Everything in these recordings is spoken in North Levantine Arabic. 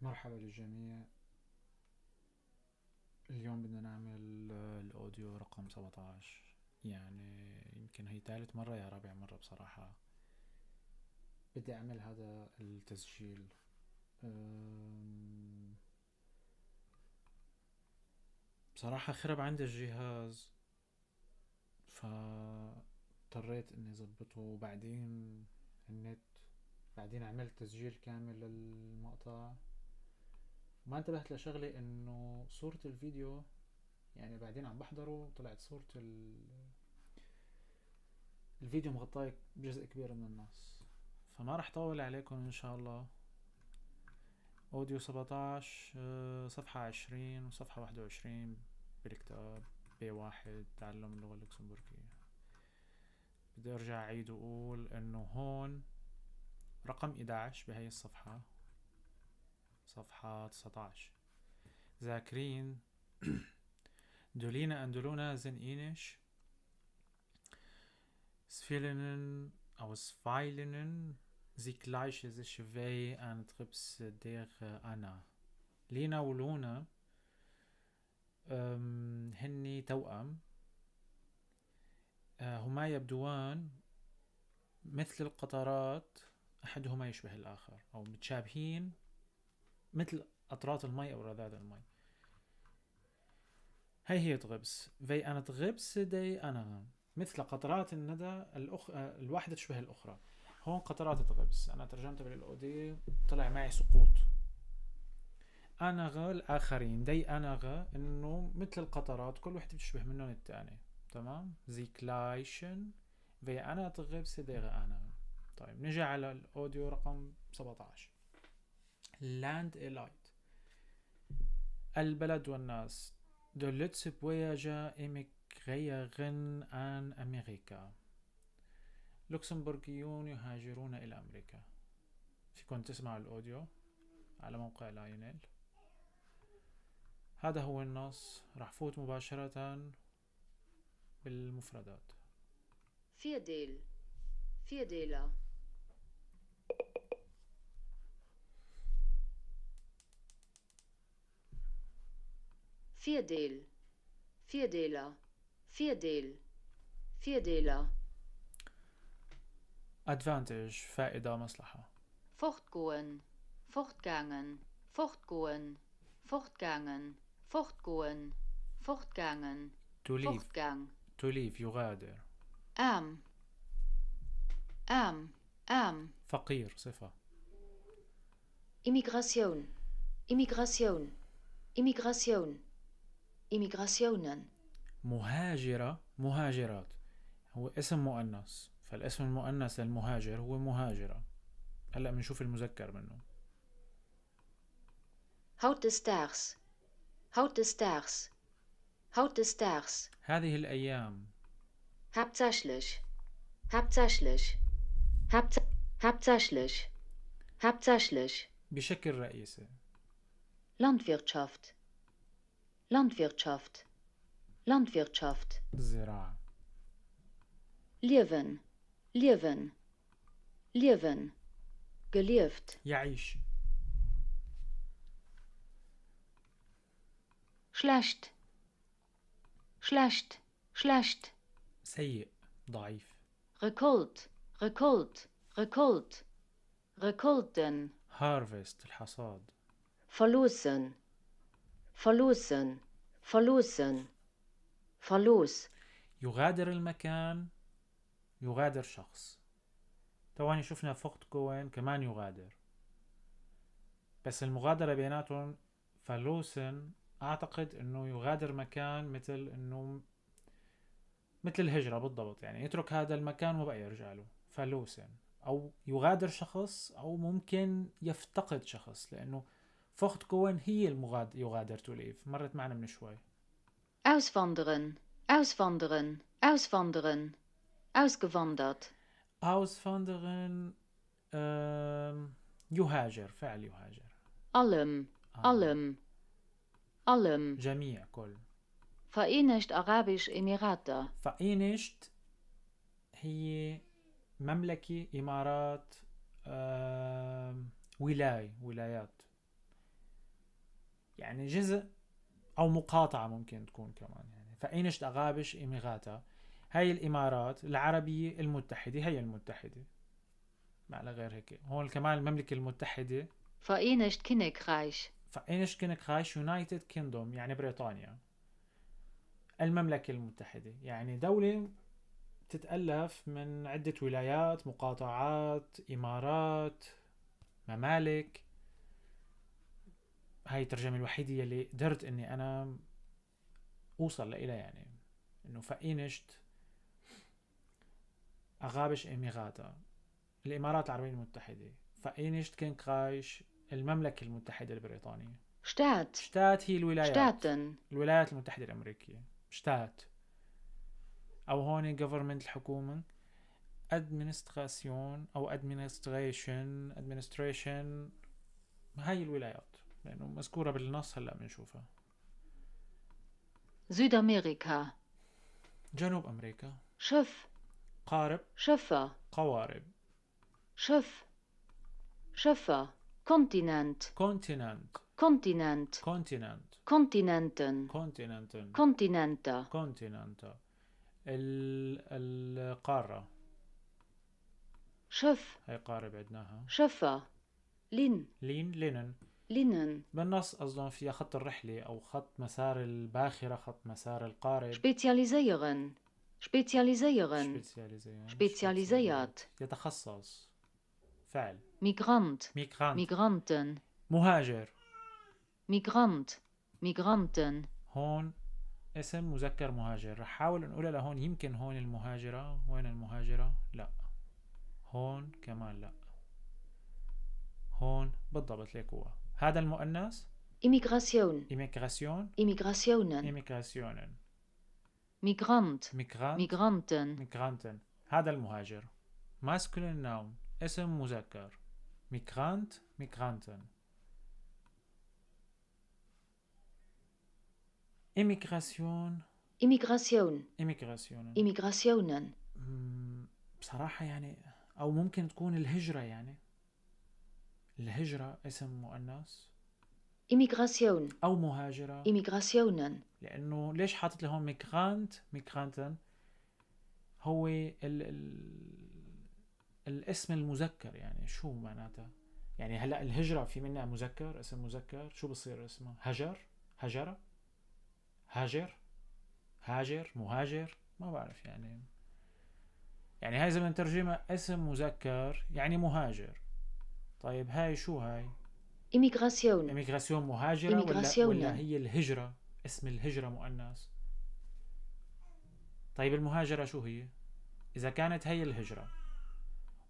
مرحبا للجميع. اليوم بدنا نعمل ال audio رقم 17، يعني يمكن هي ثالث مرة يا رابع مرة بصراحة بدي أعمل هذا التسجيل. بصراحة خرب عندي الجهاز فاضطريت اني اظبطه، وبعدين النت، بعدين عملت تسجيل كامل للمقطع. ما انتبهت لشغلة انه صورة الفيديو، يعني بعدين عم بحضره طلعت صورة الفيديو مغطاية بجزء كبير من النص، فما رح طول عليكم ان شاء الله. audio 17، صفحة 20 وصفحة 21 بالكتاب B1 تعلم اللغة اللوكسمبورغية. بدي ارجع اعيد واقول انه هون رقم 11 بهي الصفحة، صفحة 19. ذاكرين de Lina en de Luna zijn einig Zwillingen أو Zweilingen sie gleichen sich wie een Drops der Anna. لينا ولونا هني توأم، هما يبدوان مثل القطرات، أحدهما يشبه الآخر أو متشابهين مثل قطرات المي أو رذاذ المي. هاي هي drups wie een drups de Anna، مثل قطرات الندى الواحدة تشبه الأخرى. هون قطرات drups، أنا ترجمتها بال LOD طلع معي سقوط. andere الآخرين، die andere إنه مثل القطرات كل وحدة بتشبه منهم الثانية، تمام؟ sie gleichen wie een drups der Anna. طيب نجي على ال audio رقم 17. Land en Leute، البلد والناس. De Lëtzebuerger emigréieren an Amerika. لوكسمبورغيون يهاجرون إلى أمريكا. فيكن تسمعوا ال audio على موقع لاينيل. هذا هو النص، راح فوت مباشرة بالمفردات. Virdeel، Virdeeler. Virdeel، Virdeeler، Virdeel، Virdeeler. Advantage، فائدة، مصلحة. Fortgoen، fortgaangen، fortgoen، fortgaangen، fortgoen، fortgaangen. To leave. Fortgang. To leave، يغادر. Aarm، aarm، aarm. فقير، صفة. Immigratioun، Immigratioun، Immigratioun، Immigratiounen. مهاجرة، مهاجرات، هو اسم مؤنث، فالاسم المؤنث للمهاجر هو مهاجرة. هلأ بنشوف المذكر منه. Hautdesdaags، hautdesdaags، hautdesdaags. هذه الأيام. Haaptsächlech، haaptsächlech، haaptsächlech، haaptsächlech. بشكل رئيسي. Landwirtschaft، Landwirtschaft، Landwirtschaft. الزراعة. Liewen، liewen، liewen، gelieft. يعيش. Schlecht، schlecht، schlecht. سيء، ضعيف. Récolte، Récolte، Récolte، Récolten. Harvest، الحصاد. Verloossen، verloossen، verloossen، verlooss. يغادر المكان، يغادر شخص. تواني شفنا fortgoen كمان يغادر، بس المغادرة بيناتهم verloossen أعتقد أنه يغادر مكان مثل أنه مثل الهجرة بالضبط، يعني يترك هذا المكان وما بقى يرجع له، verloossen. أو يغادر شخص، أو ممكن يفتقد شخص، لأنه fortgoen هي يغادر to leave، مرت معنا من شوي. Auswanderen، auswanderen، auswanderen، ausgewandert. Auswanderen، يهاجر، فعل يهاجر. Allem، allem، allem. جميع، كل. Vereenigt Arabisch Emirate. Vereenigt هي مملكة، إمارات، ولاية، ولايات. يعني جزء أو مقاطعة ممكن تكون كمان يعني. Vereinigte Arabische Emirate، هاي الإمارات العربية المتحدة، هي المتحدة ما على غير هيك. هون كمان المملكة المتحدة. Vereenigt Königreich. Vereinigt Königreich، United Kingdom يعني بريطانيا. المملكة المتحدة يعني دولة تتألف من عدة ولايات، مقاطعات، إمارات، ممالك. هاي الترجمة الوحيدة اللي قدرت إني أنا أوصل لإلها، يعني إنه Vereinigt Arabische Emirate، الإمارات العربية المتحدة. Vereinigt Königreich، المملكة المتحدة البريطانية. Staat. Staat هي الولايات. Staaten. الولايات المتحدة الأمريكية. Staat. أو هون government الحكومة. Administration أو administration، administration هاي الولايات لأنه مذكورة بالنص هلأ بنشوفها. Südamerika. جنوب أمريكا. Schiff. قارب. Schiffe. قوارب. Schiff. Schiffe. Kontinent. Kontinent. Kontinent. Kontinent. Kontinenten. Kontinenten. Kontinente. Kontinente. القارة. Schiff. هاي قارب عدناها. Schiffe. Linn. Linn، Linnen. Linnen. بالنص أظن فيها خط الرحلة أو خط مسار الباخرة، خط مسار القارب. Spezialisieren. Spezialisieren. Spezialisieren. Spezialisiert. يتخصص. فعل. Migrant. Migrant. Migranten. مهاجر. Migrant. Migranten. هون اسم مذكر مهاجر. رح حاول نقولها لهون، يمكن هون المهاجرة. وين المهاجرة؟ لا، هون كمان لا، هون بالضبط. ليك هو هذا المؤنث. Immigration. Immigration. Immigrationen. Immigrationen. Migrant. Migrant. Migranten. Migranten. هذا المهاجر. Masculine noun، اسم مذكر. Migrant، Migranten. Immigration. Immigration. Immigrationen. Immigrationen. بصراحة يعني، أو ممكن تكون الهجرة، يعني الهجرة اسم مؤنث. Immigration. أو مهاجرة. Immigrationen. لأنه ليش حاطط لهون Migrant، Migranten هو الاسم المذكر. يعني شو معناتها؟ يعني هلأ الهجرة في منها مذكر، اسم مذكر، شو بصير اسمه؟ هجر، هجرة، هاجر، هاجر، مهاجر، ما بعرف يعني. يعني هاي إذا بنترجمها اسم مذكر يعني مهاجر. طيب هاي شو هاي؟ Immigration. Immigration مهاجرة Immigrationen. ولا هي الهجرة؟ اسم الهجرة مؤنث. طيب المهاجرة شو هي؟ إذا كانت هي الهجرة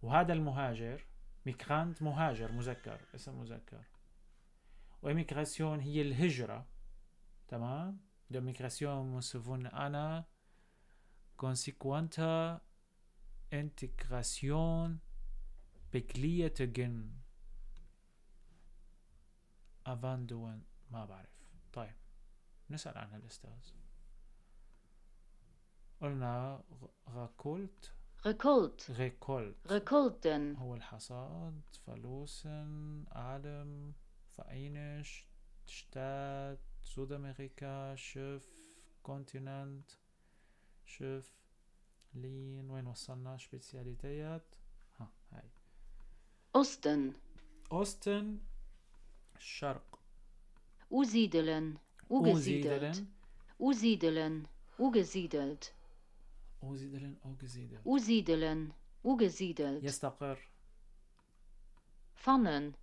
وهذا المهاجر Migrant مهاجر مذكر، اسم مذكر، و Immigration هي الهجرة، تمام؟ De Migration muss von einer konsequenten Integration begleiten Avanduen. ما بعرف. طيب نسأل عنها الأستاذ. قلنا Récolte. Récolte. Récolte. Récolten. هو الحصاد. Verlassen، allem، Vereinigt، Staat، Südamerika، Schiff، Kontinent، Schiff، Linn. وين وصلنا؟ Spezialisiert. ها هاي. Osten. Osten الشرق. Usiedeln. Ugesiedelt. Usiedeln. Ugesiedelt. Usiedeln، ugesiedelt. Usiedeln. Ugesiedelt. يستقر. Fannen.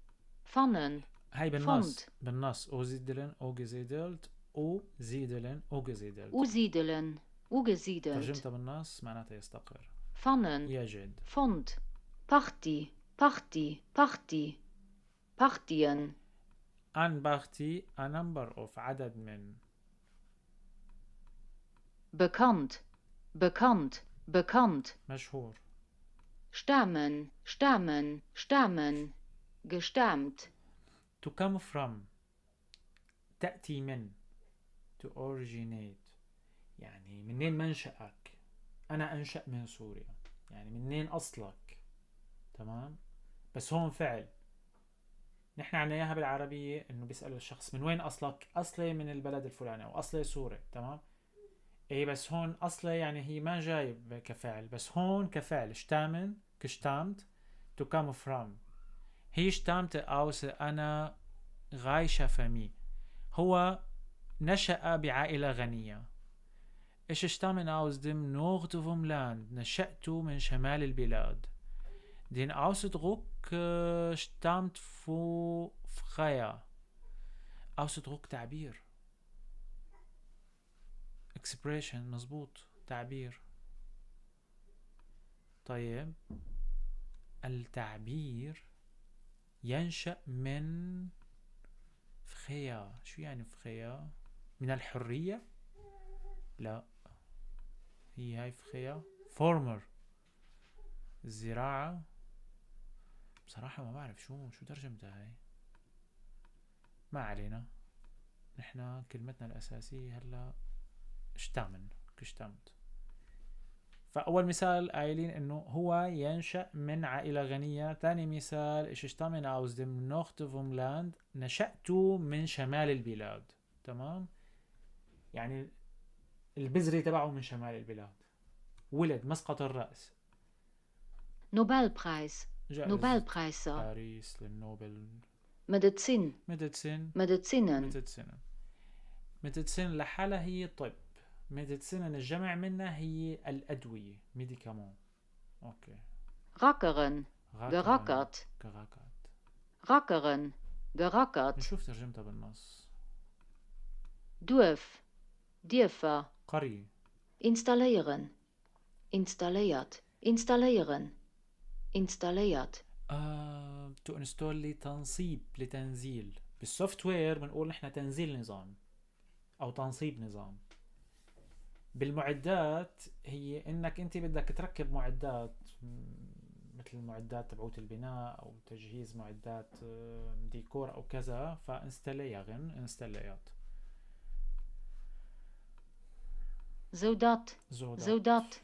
Fannen. هاي بالنص. Fund. بالنص usiedeln، ugesiedelt، usiedeln، ugesiedelt. Usiedeln. Ugesiedelt. ترجمتها بالنص معناتها يستقر. Fannen. يجد. Fund. Party. Party. Party. Partien. An Partie، a number of، عدد من. Bekannt. Bekannt. Bekannt. مشهور. Stammen. Stammen. Stammen. Gestammt. To come from، تأتي من. To originate، يعني منين منشأك؟ أنا أنشأ من سوريا، يعني منين أصلك؟ تمام؟ بس هون فعل. نحن عنا اياها بالعربية انه بيسأل الشخص من وين اصلك؟ اصلي من البلد الفلاني او اصلي سوري، تمام؟ ايه بس هون اصلي يعني هي ما جاي كفعل، بس هون كفعل stammen gestammt to come from. هي stammte aus einer reicher Familie. هو نشأ بعائلة غنية. Ich stamme aus dem Norden vom Land. نشأت من شمال البلاد. Den Ausdruck stammt von freier. Ausdruck تعبير. Expression مزبوط تعبير. طيب التعبير ينشأ من فخيا. شو يعني فخيا؟ من الحرية؟ لا، هي هاي فخيا فورمر الزراعة. بصراحة ما بعرف شو ترجمتها هاي، ما علينا. نحن كلمتنا الأساسية هلا stammen gestammt. فأول مثال قايلين إنه هو ينشأ من عائلة غنية. ثاني مثال ich stamme aus dem Norden vom Land، نشأت من شمال البلاد، تمام؟ يعني البذرة تبعه من شمال البلاد، ولد مسقط الرأس. Nobelpreis جائزة Nobelpreiser باريس للنوبل. Medizin Medizin Medizinen Medizinen. Medizin لحالها هي طب، Medizinen الجمع منها هي الأدوية، médicaments. okay. Rackeren rackern gerackert gerackert. Rackeren gerackert. نشوف ترجمتها بالنص. Dorf Dörfer قرية. Installieren installiert installieren installiert. To install لتنصيب، لتنزيل. بال software بنقول نحن تنزيل نظام او تنصيب نظام. بالمعدات هي انك انت بدك تركب معدات، مثل المعدات تبعوت البناء او تجهيز معدات ديكور او كذا، ف installieren installiert. Zodat zodat zodat.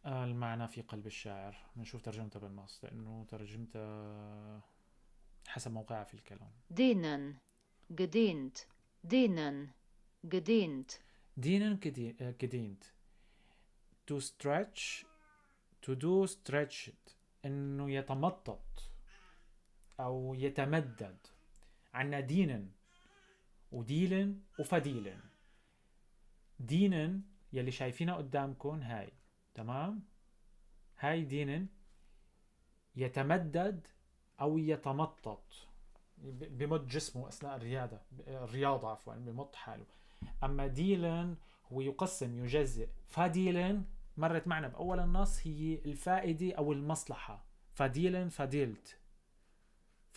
المعنى في قلب الشاعر. بنشوف ترجمتها بالنص لانه ترجمتها حسب موقعها في الكلام. Dehnen gedehnt dehnen gedehnt. Dehnen gedehnt. To stretch to do stretch it. انه يتمطط او يتمدد. عنا dehnen و dealen و verdealen. Dehnen يلي شايفينها قدامكم هاي، تمام؟ هاي dehnen يتمدد او يتمطط، بمد جسمه اثناء الرياضه عفوا، بمط حاله. اما dealen هو يقسم يجزئ. Verdealen مرت معنا باول النص، هي الفائده او المصلحه. Verdealen verdealt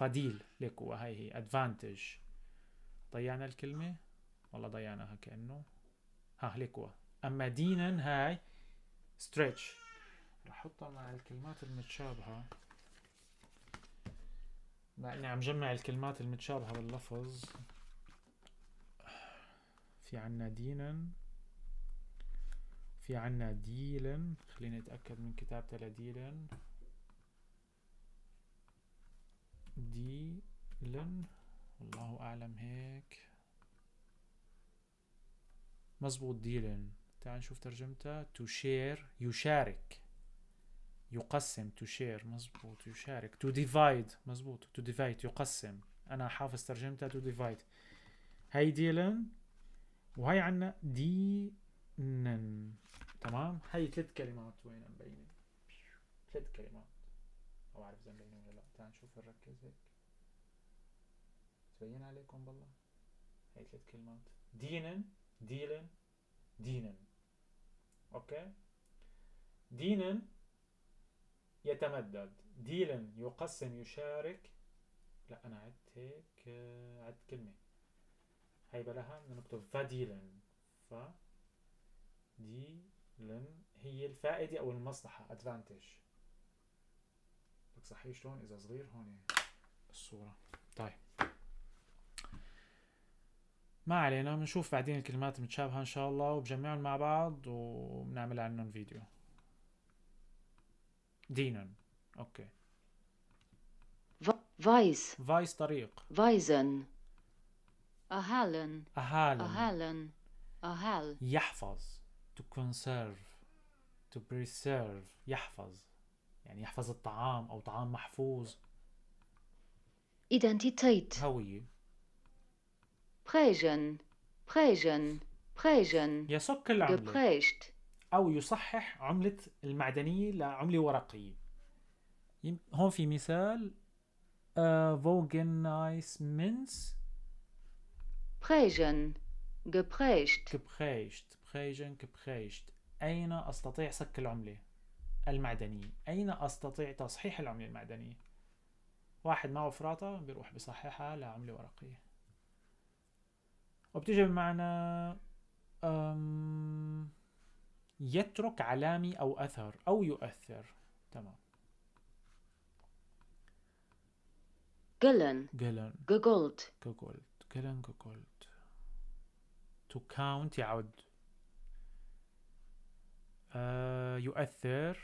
Vorteil، ليكو هاي هي advantage. ضيعنا الكلمه والله ضيعناها كانه، ها ليكو. اما dehnen هاي stretch، رح احطها مع الكلمات المتشابهه، مع اني عم جمع الكلمات المتشابهه باللفظ. في عنا dehnen، في عنا dealen، خليني اتاكد من كتابتها ل dealen. Dealen والله اعلم هيك مزبوط. Dealen تعال نشوف ترجمتها. To share يشارك، يقسم. To share مزبوط يشارك. To divide مزبوط to divide يقسم. انا حافظ ترجمتها to divide. هاي dealen وهي عنا dehnen، تمام؟ هاي ثلاث كلمات وين مبينة؟ ثلاث كلمات، ما بعرف اذا مبينة ولا لا. تعال نشوف نركز هيك، تبين عليكم بالله. هاي ثلاث كلمات dehnen dealen dienen. Okay؟ Dehnen يتمدد، dealen يقسم يشارك. لا انا عدت هيك، عدت كلمة هاي بلاها، بدنا نكتب verdealen. ف dealen هي الفائدة او المصلحة advantage. لك صحيح شلون اذا صغير هون الصورة. طيب ما علينا، بنشوف بعدين الكلمات المتشابهة ان شاء الله وبجمعهم مع بعض وبنعمل عنهم فيديو. Dehnen okay. Weis. Weis طريق. Weisen. Erhalen. Erhalen. Erhalen. Erhal. يحفظ. To conserve. To preserve. يحفظ. يعني يحفظ الطعام أو طعام محفوظ. Identitéit. هوية. Prägen. Prägen. Prägen. يصك العملة. Geprägt. أو يصحح عملة المعدنية لعملة ورقية. هون في مثال، Wo ginn eis Münz. Prägen. Geprägt. Geprägt. Prägen. Geprägt. أين أستطيع صك العملة المعدنية؟ أين أستطيع تصحيح العملة المعدنية؟ واحد معه فراطة بيروح بصححها لعملة ورقية. وبتيجي بمعنى، يترك علامة أو أثر أو يؤثر. تمام. Gëllen. Gëllen. Gegollt. Gegollt. Gëllen, gegollt. To count يعد. يؤثر.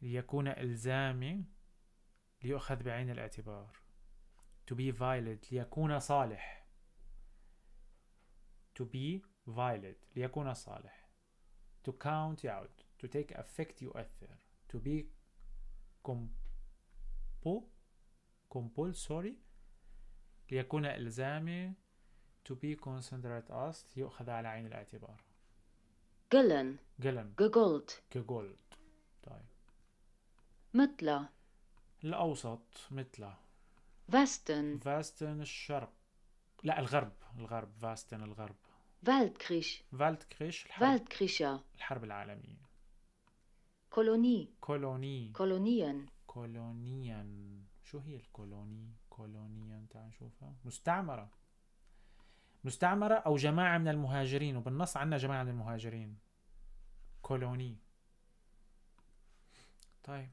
ليكون إلزامي. ليؤخذ بعين الاعتبار. To be valid ليكون صالح. To be valid ليكون صالح. To count يعد. To take effect يؤثر. To be compulsory ليكون إلزامي. To be considered as ليؤخذ على عين الاعتبار. Gëllen. Gëllen. Gegollt. Gegollt. طيب. Mittler. الأوسط مثله. Westen. Westen الشرق. لا الغرب. الغرب. Westen الغرب. Weltkriegs. Weltkriegs الحرب. Weltkrieger. الحرب العالمية. Kolonie. Kolonie. Kolonien. Kolonien. شو هي ال Kolonie؟ Kolonien تعال نشوفها. مستعمرة. مستعمرة أو جماعة من المهاجرين، وبالنص عنا جماعة من المهاجرين. Kolonie. طيب.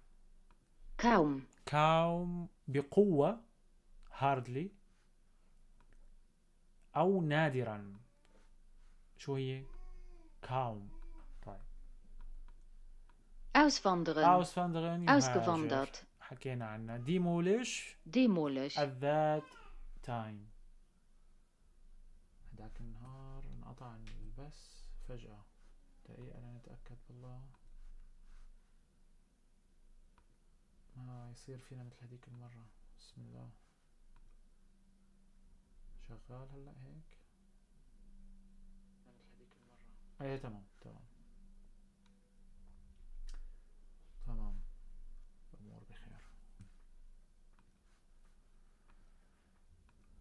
Kaum. Kaum بقوة hardly أو نادرا. شو هي؟ Kaum. طيب. Auswandern. Auswandern يهاجر. Ausgewandert. حكينا عنها. Deemolech. Deemolech. At that time. هداك النهار انقطع البث فجأة. دقيقة لنتأكد بالله ما يصير فينا مثل هديك المرة. بسم الله. شغال هلأ هيك؟ مثل هديك المرة. ايه تمام تمام تمام، الأمور بخير.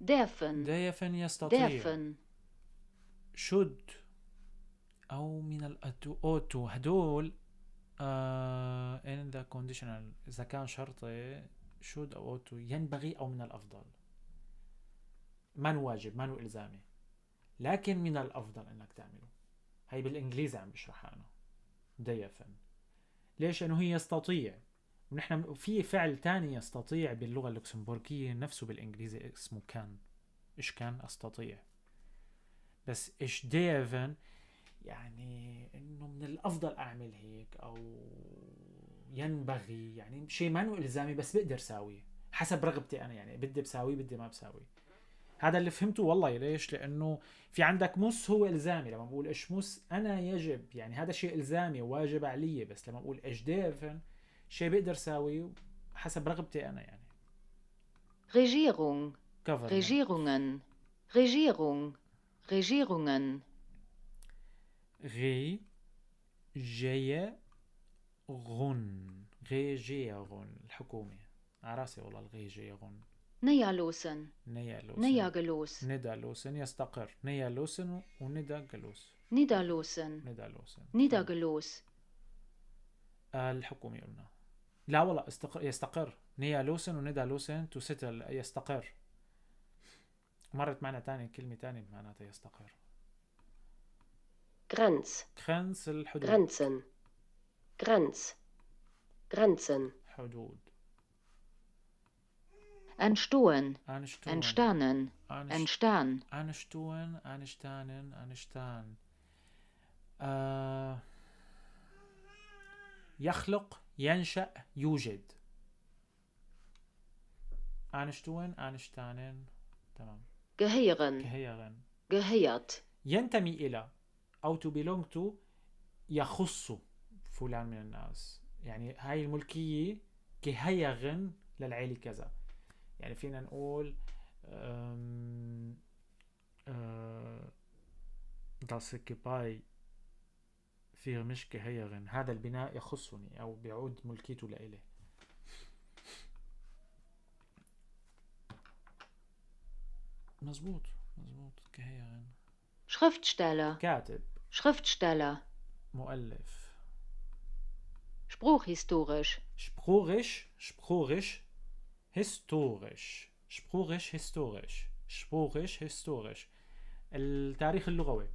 Därfen. Därfen يستطيع. Därfen. Should أو من الأتو أوتو هدول، in the conditional إذا كان شرطي should أو ought to ينبغي أو من الأفضل. ما هو واجب، ما هو إلزامي، لكن من الأفضل إنك تعمله. هي بالإنجليزي عم بشرحها أنا. Därfen ليش؟ لأنه هي يستطيع، ونحن في فعل تاني يستطيع باللغة اللوكسمبورغية نفسه بالإنجليزي اسمه can. إيش kann؟ أستطيع. بس إيش därfen يعني إنه من الأفضل أعمل هيك أو ينبغي، يعني شيء ما هو إلزامي بس بقدر ساويه حسب رغبتي أنا، يعني بدي بساويه بدي ما بساويه. هذا اللي فهمته والله. ليش؟ لأنه في عندك muss هو إلزامي، لما بقول إيش muss أنا يجب، يعني هذا شيء إلزامي واجب علي، بس لما بقول إيش därfen شيء بقدر ساويه حسب رغبتي أنا يعني. Regierung. Government. Regierungen. Regierung. Regierungen. غي جي غن Regierung الحكومة. على راسي والله ال Regierung. Néierloossen. Néierloossen. Néiergelooss. Niederloossen يستقر. Néierloossen و niedergelooss. Niederloossen. Niederloossen. Niedergelooss. الحكومة قلنا. لا والله يستقر. Néierloossen و niederloossen to settle يستقر. مرت معنا تاني كلمة تانية معناتها يستقر. Grenz. Grenz الحدود. Grenzen. Grenz. Grenzen. حدود. Entstohlen. Anstohlen. Entstanden. Entstehen. Anstohlen, anstanden, anstehen. يخلق، ينشأ، يوجد. Anstoen، anstehen. تمام. Gehéieren. Gehéieren. Gehéiert. ينتمي إلى أو to belong to، يخص فلان من الناس. يعني هاي الملكية gehéieren للعيلة كذا. يعني فينا نقول das Gebäude für mich gehéieren، هذا البناء يخصني أو بيعود ملكيته لإلي. مزبوط مزبوط، gehéieren. Schriftsteller. كاتب. Schriftsteller. مؤلف. Spruchhistorisch. Spruchisch، spruchisch، historisch. Spruchisch، historisch. Spruchisch، historisch. التاريخ اللغوي.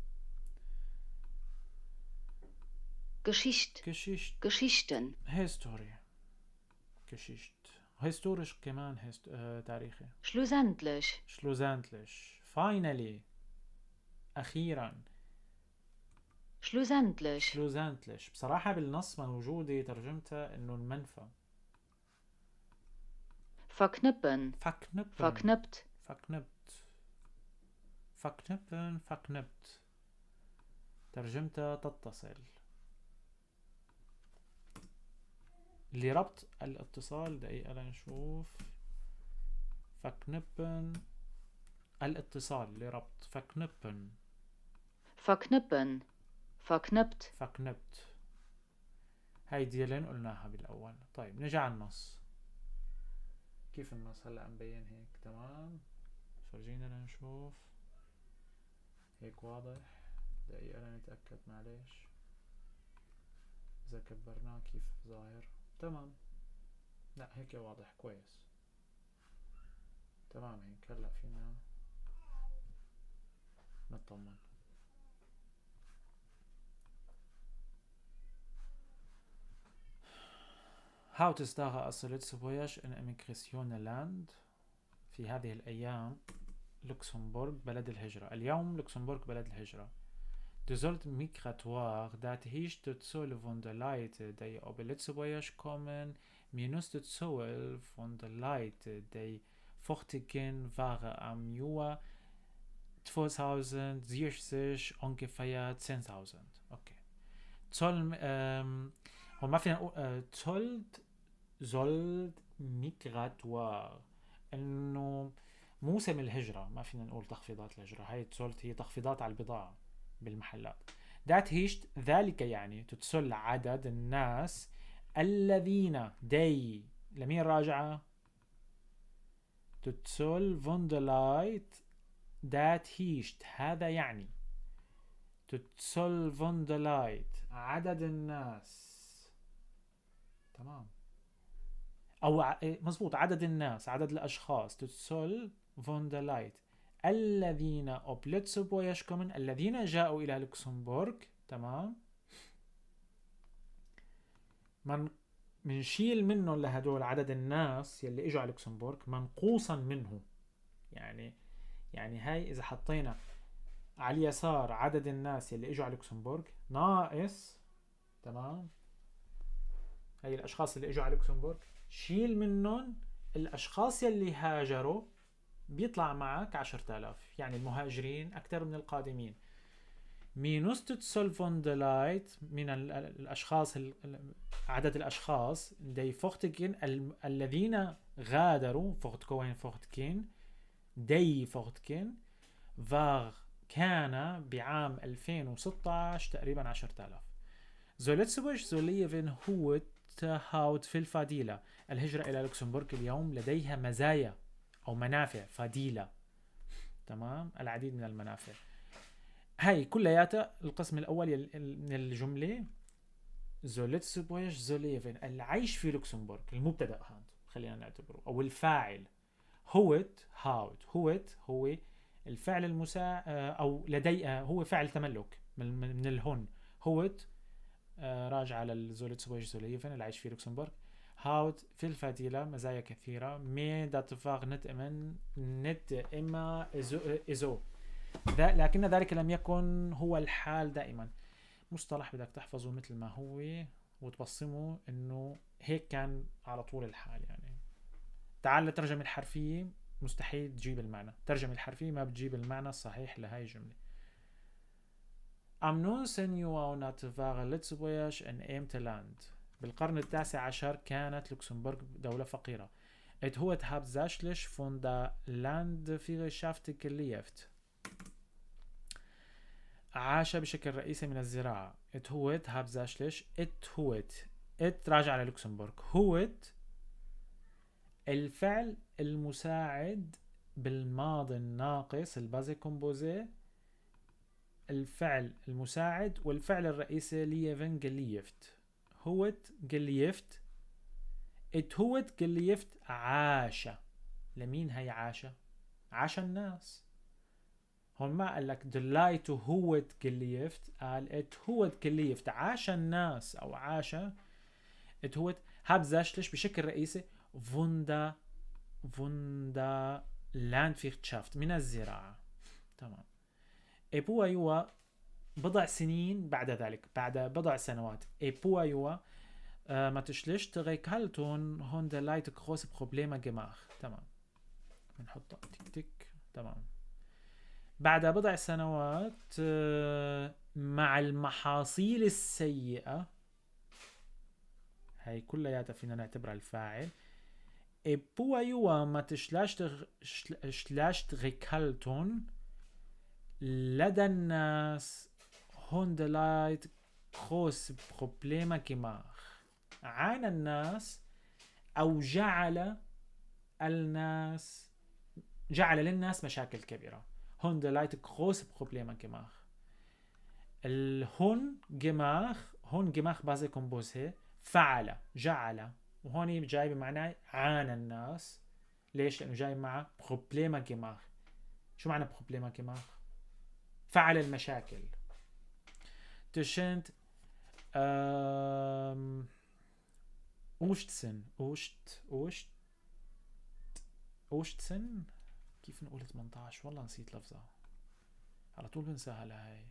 Geschicht. Geschicht. Geschichten. Historie. Geschicht. Historisch كمان تاريخي. Schlussendlich. Schlussendlich. Finally. أخيرا. Schlussendlich. Schlussendlich. بصراحة بالنص موجودة ترجمتها إنه المنفى. Verknüppen. Verknüppen. Verknüppt. Verknüppt. Verknüppen. Verknüppt. ترجمتها تتصل. لربط الاتصال. دقيقة لنشوف. Verknüppen. الاتصال لربط. Verknüppen. Verknüppen. Verknüppt. Verknüppt. هاي ديلين قلناها بالأول. طيب نجي على النص. كيف النص هلأ مبين هيك؟ تمام، فرجينا لنشوف. هيك واضح؟ دقيقة لنتأكد، معلش. إذا كبرناه كيف ظاهر؟ تمام، لا هيك واضح كويس. تمام هيك هلأ فينا نطمن. Hautdesdagen ass Lëtzebuerg en Emigratiounsland. في هذه الأيام لوكسمبورغ بلد الهجرة. اليوم لوكسمبورغ بلد الهجرة. De solde migratoire, dat heescht de Zuel vun de Leit, déi op Lëtzebuerg kommen, minus de Zuel vun de Leit, déi fortginn, war am Joer 2060 ongeféier 10.000. Okay. Zoll, هو ما فينا نقول، Solde، solde migratoire، انه موسم الهجرة، ما فينا نقول تخفيضات الهجرة. هاي Solde هي تخفيضات على البضاعة بالمحلات. Dat heescht ذلك يعني de Zuel عدد الناس الذين déi لمين راجعة؟ De Zuel vun de Leit. Dat heescht هذا يعني de Zuel vun de Leit عدد الناس. تمام، أو مزبوط، عدد الناس، عدد الأشخاص. De Zuel vun de Leit الذين op Lëtzebuerg kommen، الذين جاءوا إلى لوكسمبورغ. تمام، منشيل منهم لهدول عدد الناس يلي اجوا على لوكسمبورغ منقوصا منه. يعني هاي إذا حطينا على اليسار عدد الناس يلي اجوا على لوكسمبورغ ناقص، تمام، هاي الأشخاص اللي اجوا على لوكسمبورغ شيل منهم الأشخاص يلي هاجروا، بيطلع معك 10,000. يعني المهاجرين أكثر من القادمين. Minus de Zuel vun de Leit من الأشخاص، عدد الأشخاص déi fortginn الذين غادروا، fortgoen fortginn، déi fortginn war كان بعام 2016 تقريبا 10,000. Zu Lëtzebuerg ze liewen huet haut vill Virdeeler. الهجرة إلى لوكسمبورغ اليوم لديها مزايا أو منافع، Virdeeler، تمام، العديد من المنافع. هاي كلياتها القسم الأول من الجملة zu Lëtzebuerg ze liewen، العيش في لوكسمبورغ، المبتدأ هذا خلينا نعتبره أو الفاعل. huet haut، huet هو الفعل المساعد أو لدي، هو فعل تملك من ال hun. Huet راجع على zu Lëtzebuerg ze liewen، العيش في لوكسمبورغ. Haut vill Virdeeler، مزايا كثيرة. Mee dat war net ëmmer، net ëmmer esou، لكن ذلك لم يكن هو الحال دائما. مصطلح بدك تحفظه مثل ما هو وتبصمه انه هيك كان على طول الحال، يعني تعال للترجمة الحرفية، مستحيل تجيب المعنى. الترجمة الحرفية ما بتجيب المعنى الصحيح لهاي الجملة. Am 19. Jahrhundert war Lützeburg ein ärmtes Land. بالقرن التاسع عشر كانت لوكسمبورغ دولة فقيرة. Et huet hauptsächlich von der Landwirtschaft gelebt. عاش بشكل رئيسي من الزراعة. Et huet hauptsächlich et huet et راجع على لوكسمبورغ. huet الفعل المساعد بالماضي الناقص ال passé composé، الفعل المساعد والفعل الرئيسي leven geleefd. huet geleefd. Het huet geleefd عاش. لمين هي عاش؟ عاش الناس. هون ما قال لك de Leid huet geleefd، قال het huet geleefd عاش الناس او عاش. Het huet hauptsächlich بشكل رئيسي von der von der Landwirtschaft من الزراعة. تمام. E puer Joer بضع سنين بعد ذلك، بعد بضع سنوات. E puer Joer mat schlechte Récolten hunn de Leit gross Problemer gemaach. تمام، بنحطها تك تك. تمام. بعد بضع سنوات مع المحاصيل السيئة، هاي كلياتها فينا نعتبرها الفاعل. E puer Joer mat schlechte Récolten لدى الناس hunn de Leit gross Problemer gemaach. عانى الناس أو جعل الناس، جعل للناس مشاكل كبيرة. hunn de Leit gross Problemer gemaach. ال hunn gemaach، hunn gemaach passé composé فعل جعل، وهون جاي بمعنى عانى الناس. ليش؟ لأنه جاي مع Problemer gemaach. شو معنى Problemer gemaach؟ فعل المشاكل. Tëschent achtzehn acht acht achtzehn كيف نقول 18؟ والله نسيت لفظها، على طول بنساها لهي.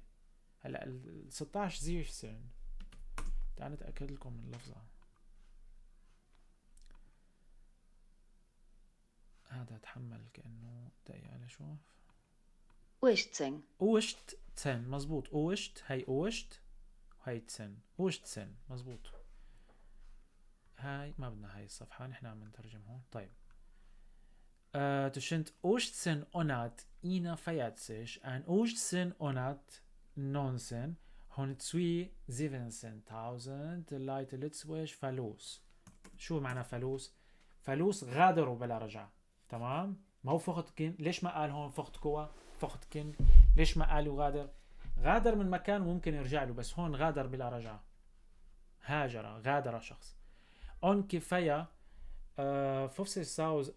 هلا ال 16 siebzehn، تعال نتأكد لكم من لفظها. هذا تحمل كأنه دقيقة لشوف. Achtzehn. Achtzehn مزبوط. Acht هي acht وهي zehn. Achtzehn مزبوط. هاي ما بدنا هاي الصفحة، نحن عم نترجم هون. طيب Tëschent 1841 an 1819 hunn zwee 17.000 Leit Lëtzebuerg verlooss. شو معنى verlooss؟ Verlooss غادروا بلا رجعة. تمام؟ ما هو fortginn. ليش ما قال هون fortgoe؟ Fortginn. ليش ما قالوا غادر؟ غادر من مكان ممكن يرجع له، بس هون غادر بلا رجعة. هاجر، غادر شخص. Ongefähr 50,000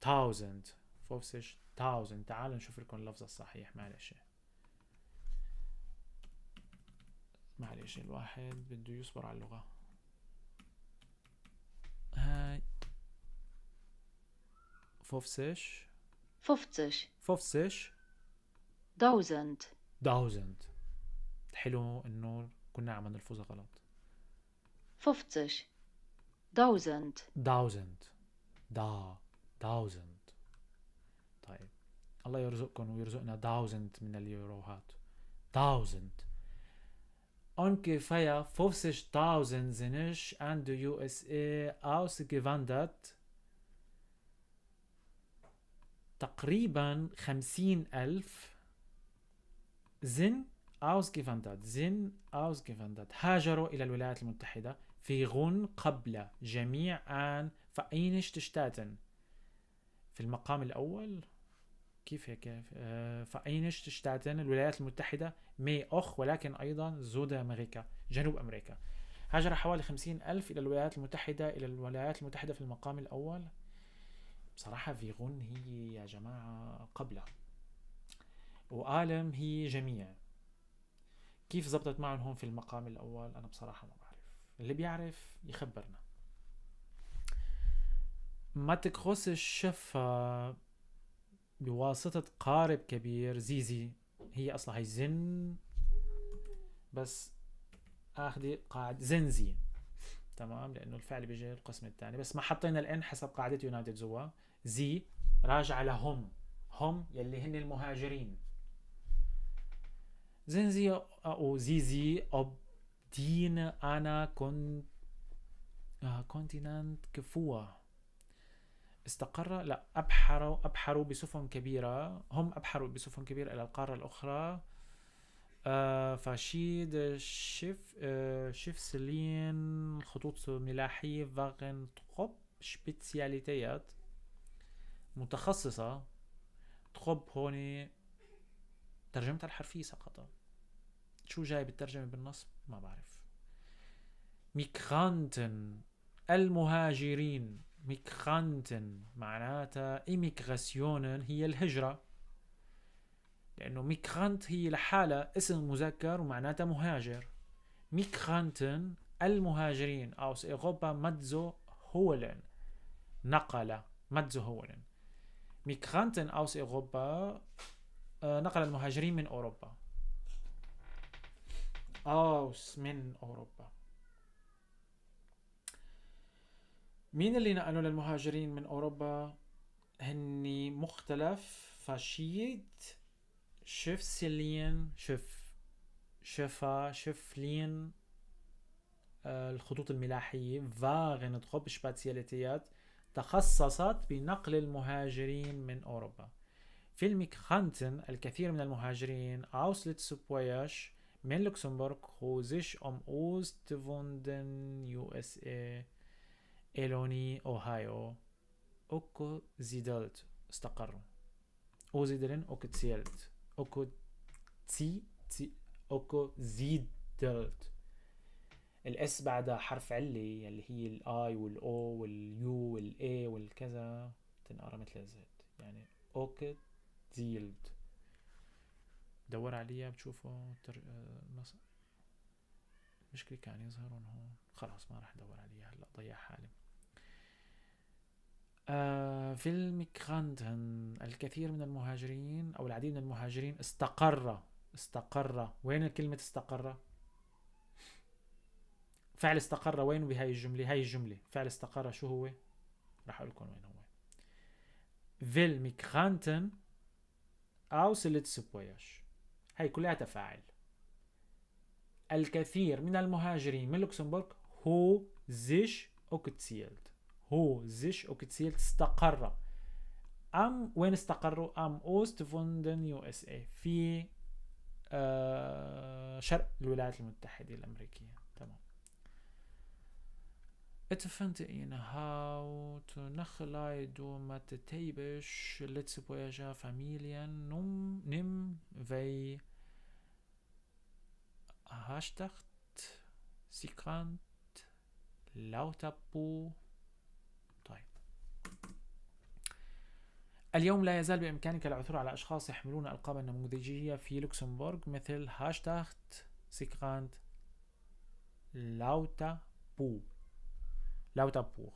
tausend 50,000. تعالوا نشوف لكم اللفظ الصحيح. معلش معلش، الواحد بده يصبر على اللغة. هاي fünfzig 50 fünfzig tausend tausend. حلو انه كنا عم نلفظها غلط. 50 tausend tausend دا tausend. طيب الله يرزقكم ويرزقنا tausend من اليوروهات. Tausend. Ungefähr 50.000 sind an die USA ausgewandert. تقريبا 50,000 sind ausgewandert, sind ausgewandert هاجروا إلى الولايات المتحدة في virun قبل جميع an Vereinigte Staaten. في المقام الأول كيف هيك؟ Vereinigte Staaten الولايات المتحدة، mee och ولكن أيضا Südamerika جنوب أمريكا. هاجر حوالي 50,000 إلى الولايات المتحدة، إلى الولايات المتحدة في المقام الأول. بصراحة virun هي يا جماعة قبل، وآلم هي جميع. كيف زبطت معهم هون في المقام الأول؟ أنا بصراحة ما بعرف، اللي بيعرف يخبرنا. Mat grosse Schiffe بواسطة قارب كبير زيزي، هي أصلا هي زن بس أخذي قاعد زنزي. تمام، لأنه الفعل بيجي القسم الثاني، بس ما حطينا ال n حسب قاعدة United زوا. sie راجعة لهم، هم يلي هن المهاجرين. sind sie أو sie sie op den ander Kontinent gefuhr. استقر، لا، أبحروا بسفن كبيرة، هم أبحروا بسفن كبيرة إلى القارة الأخرى. verschiedene Schiffslinien خطوط ملاحية waren drauf spezialisiert متخصصة. drauf هون ترجمتها الحرفية سقط، شو جاي بالترجمة بالنص ما بعرف. Migranten المهاجرين، Migranten معناتها Immigration هي الهجرة، لأنه Migrant هي لحالها اسم مذكر ومعناتها مهاجر. Migranten المهاجرين aus Europa mitzuholen نقل، mitzuholen. Migranten aus Europa نقل المهاجرين من أوروبا، aus من أوروبا. مين اللي نقلوا للمهاجرين من أوروبا؟ هني مختلف verschiedene Schiffslinien، Schiff شفا Schiffslinien، الخطوط الملاحية waren drauf spezialisiert تخصصت بنقل المهاجرين من أوروبا. viele Migranten الكثير من المهاجرين aus Lëtzebuerg من لوكسمبورغ hu sich am Ost von den USA إلوني أوهايو angesiedelt استقروا. ansiedeln angesiedelt ange تي تي angesiedelt. ال s بعدها حرف علي اللي هي الاي والاو واليو والاي والكذا تنقرا مثل ال z، يعني angesiedelt. دور عليها بتشوفوا نص. المشكلة كان يظهرون هون، خلاص ما راح ادور عليها هلا، ضيع حالي. viele Migranten الكثير من المهاجرين او العديد من المهاجرين استقر. استقر وين كلمة استقر؟ فعل استقر وين بهاي الجملة؟ هاي الجملة فعل استقر شو هو؟ راح اقول لكم وين هو. viele Migranten aus Lëtzebuerg، هاي كلها تفاعل. الكثير من المهاجرين من لوكسمبورغ hu sich angesiedelt، hu sich angesiedelt استقر. am وين استقروا؟ am Ost von den USA في شرق الولايات المتحدة الأمريكية. تمام. Et vindt een haut nach do mat typesch Lëtzebuerger Familljennimm wéi Hastacht, Sigrand, Lauterbo. طيب، اليوم لا يزال بإمكانك العثور على أشخاص يحملون ألقابا نموذجية في لوكسمبورغ مثل هاشتاخت، سيكراند، لاوتابو، لاوتابور.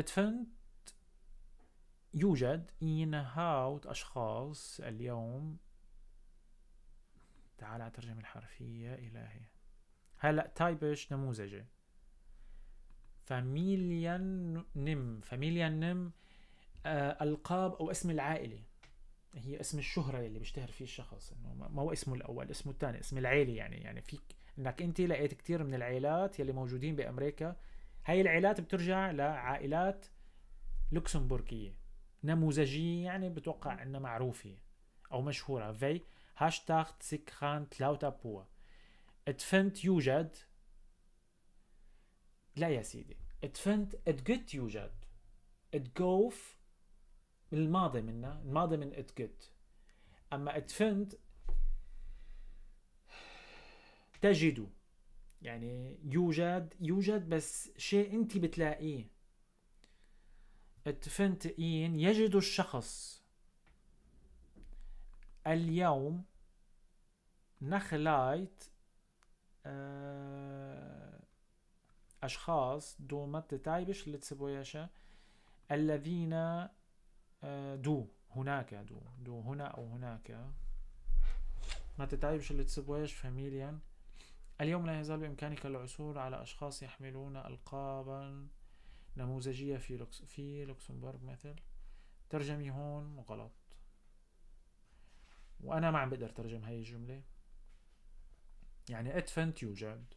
Et vindt يوجد een haut أشخاص اليوم. تعال على الترجمة الحرفية إلهي. هلا typisch نموذجي. Familiennimm، Familiennimm ألقاب أو اسم العائلة، هي اسم الشهرة اللي بيشتهر فيه الشخص، إنه ما هو اسمه الأول، اسمه الثاني، اسم العيلة. يعني فيك إنك أنت لقيت كتير من العائلات يلي موجودين بأمريكا، هاي العائلات بترجع لعائلات لوكسمبورغية نموذجية، يعني بتوقع إنها معروفة أو مشهورة. في هاشتاغ سيكخان تلاوتابوا. Et vindt يوجد، لا يا سيدي، et vindt et gëtt يوجد، et gouf الماضي منها، الماضي من et gëtt. اما et vindt تجد، يعني يوجد، يوجد بس شيء انت بتلاقيه. et vindt een يجد الشخص اليوم nach Leit أشخاص do mat typesch Lëtzebuerger الذين do هناك، do هنا أو هناك، mat typesch Lëtzebuerger Familien اليوم لا يزال بإمكانك العثور على أشخاص يحملون ألقابا نموذجية في لوكسمبورغ مثل. ترجمي هون غلط، وأنا ما عم بقدر ترجم هاي الجملة. يعني et fënnt يوجد،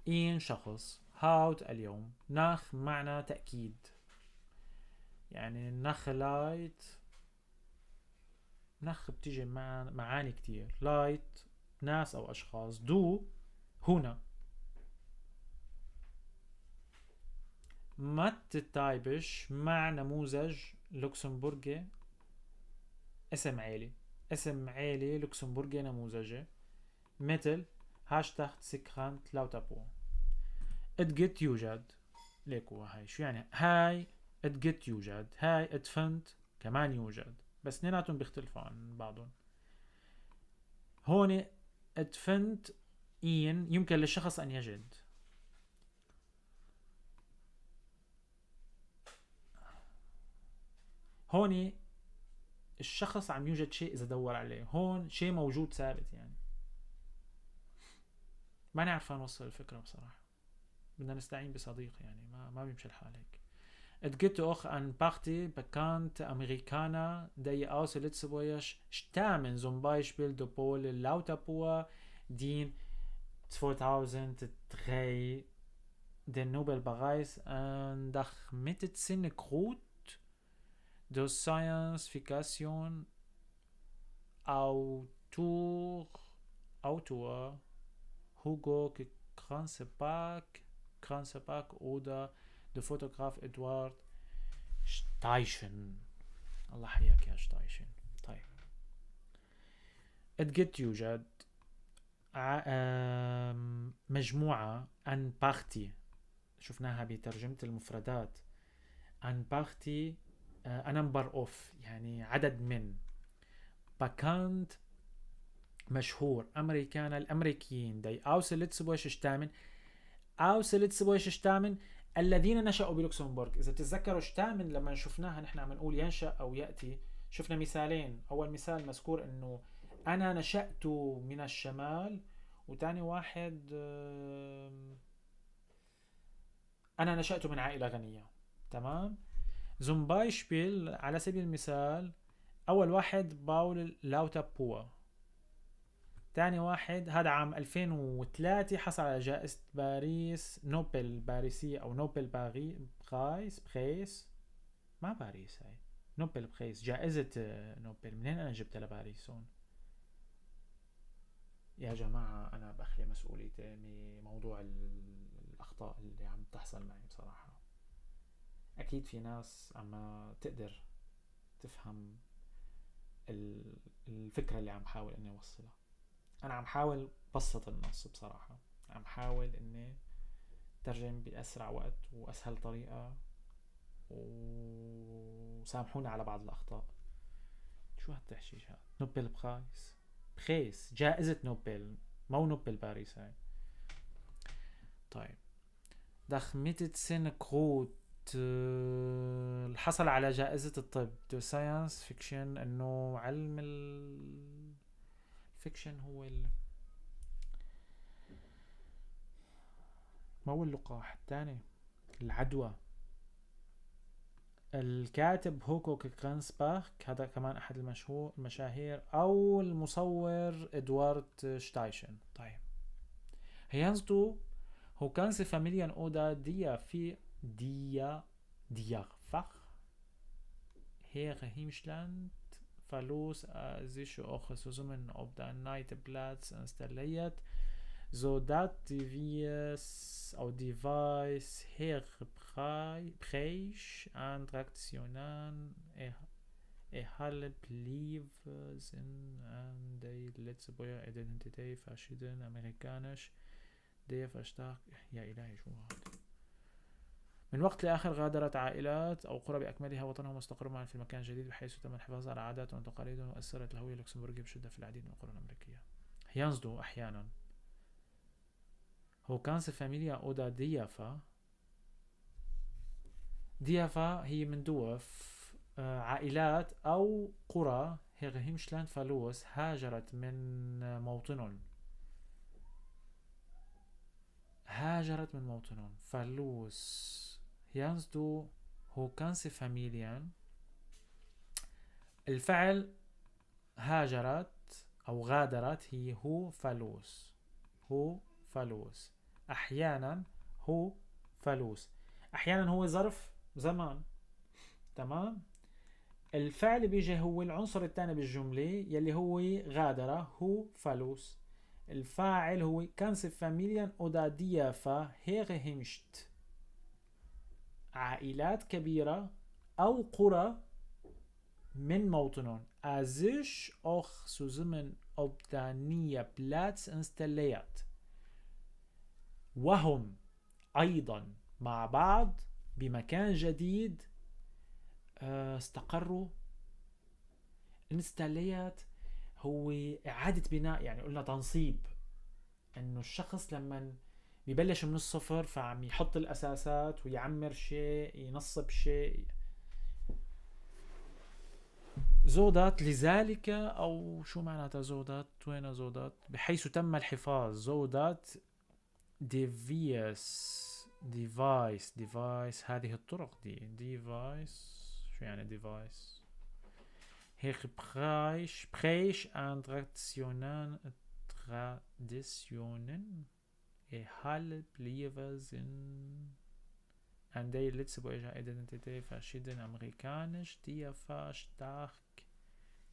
een شخص، haut اليوم، nach معنى تأكيد، يعني nach Leit، nach بتيجي مع معاني كتير، Leit ناس أو أشخاص، do هنا. ما تتايبش مع نموذج لوكسمبورغي اسم عيلي، اسم عيلي لوكسمبورغي نموذجي مثل هاشتاغ سكرانت لاوتابو. et gëtt يوجد، ليكو هاي شو يعني؟ هاي et gëtt يوجد، هاي et fënnt كمان يوجد، بس اثنيناتهم بيختلفوا عن بعضهم. هون et fënnt een يمكن للشخص أن يجد. هون الشخص عم يوجد شيء إذا دور عليه، هون شيء موجود ثابت. يعني ما نعرف نوصل الفكرة بصراحة، بدنا نستعين بصديق، يعني ما بيمشي الحال هيك. Et gibt auch ein Party bekannte Amerikaner, die aus Lützeburg stammen, zum Beispiel der Paul Lauterbur, den 2003 den Nobelpreis an der Medizin krut, der Science Fiction Autor Hugo Kranzebach oder der Fotograf Edward Steichen. الله حياك يا شتايشن. طيب et gëtt يوجد مجموعة eng Partie، شفناها بترجمة المفردات، eng Partie a number of، يعني عدد من، bekannt مشهور، أمريكان الأمريكيين، die aus Lëtzebuerg stammen، aus Lëtzebuerg stammen الذين نشأوا بلوكسمبورغ. إذا بتتذكروا stammen لما شفناها نحن عم نقول ينشأ أو يأتي، شفنا مثالين. أول مثال مذكور إنه أنا نشأت من الشمال، وتاني واحد أنا نشأت من عائلة غنية. تمام. Zum Beispiel على سبيل المثال، أول واحد باول لاوتابوا، تاني واحد هذا عام 2003 حصل على جائزة باريس، نوبل باريسية أو نوبل Preis، Preis ما باريس، هاي نوبل Preis، جائزة نوبل. منين أنا جبتها لباريس هون؟ يا جماعة أنا بخلي مسؤوليتي بموضوع الأخطاء اللي عم تحصل معي بصراحة. أكيد في ناس عم تقدر تفهم الفكرة اللي عم حاول إني أوصلها. أنا عم حاول بسط النص بصراحة، عم حاول إني ترجم بأسرع وقت وأسهل طريقة، وسامحونا على بعض الأخطاء. شو هالتحشيش هذا؟ نوبل Preis، Preis جائزة نوبل، مو نوبل باريس هاي. طيب der Medizin krut، حصل على جائزة الطب der Science Fiction، انه علم ال fiction هو ما هو اللقاح الثاني، العدوى. الكاتب هوكو كرانسباخ، هذا كمان أحد المشاهير، أو المصور إدوارد شتايشن. طيب heiansdo hu ganze Familien oder die في die Dierfach hire Heemland verließ sich auch zusammen op der neue Platz installiert, so dat die Wies au die Weiß Hebräisch an Traktionen erhalten blieb sind an die Lëtzebuerger Identität verschieden amerikanisch der verstärkt. يا إلهي شو هذا. من وقت لآخر غادرت عائلات أو قرى بأكملها وطنهم واستقروا معا في المكان الجديد، بحيث تم الحفاظ على عاداتهم وتقاليدهم، وأثرت الهوية اللوكسمبورغية بشدة في العديد من القرى الأمريكية. heiansdo أحيانا hu ganze Familien oder Dierfer، Dierfer هي من Dorf، عائلات أو قرى hire Heemland verließ هاجرت من موطنهم. هاجرت من موطنهم. Verlust ينزدو hu ganze Familien. الفعل هاجرت أو غادرت هي hu verließ، hu verließ. أحيانا hu verließ، أحيانا هو ظرف زمان. تمام. الفعل بيجي هو العنصر الثاني بالجملة يلي هو غادر، hu verließ. الفاعل هو ganze Familien oder Dörfer hergehemscht، عائلات كبيرة أو قرى من موطنهم. sich auch zusammen op der neue Platz installiert، وهم أيضا مع بعض بمكان جديد، استقروا. Installiert هو إعادة بناء، يعني قلنا تنصيب، إنه الشخص لما ببلش من الصفر فعم يحط الأساسات ويعمر شيء، ينصب شيء. Zodat لذلك، أو شو معناتها zodat؟ وين zodat؟ بحيث تم الحفاظ. Zodat device، device، device، هذه الطرق دي device. شو يعني device؟ هيك präg، präg an Traditionen، Traditionen erhalten sind an der Lützeburger Identität verschiedene amerikanische Dörfer stark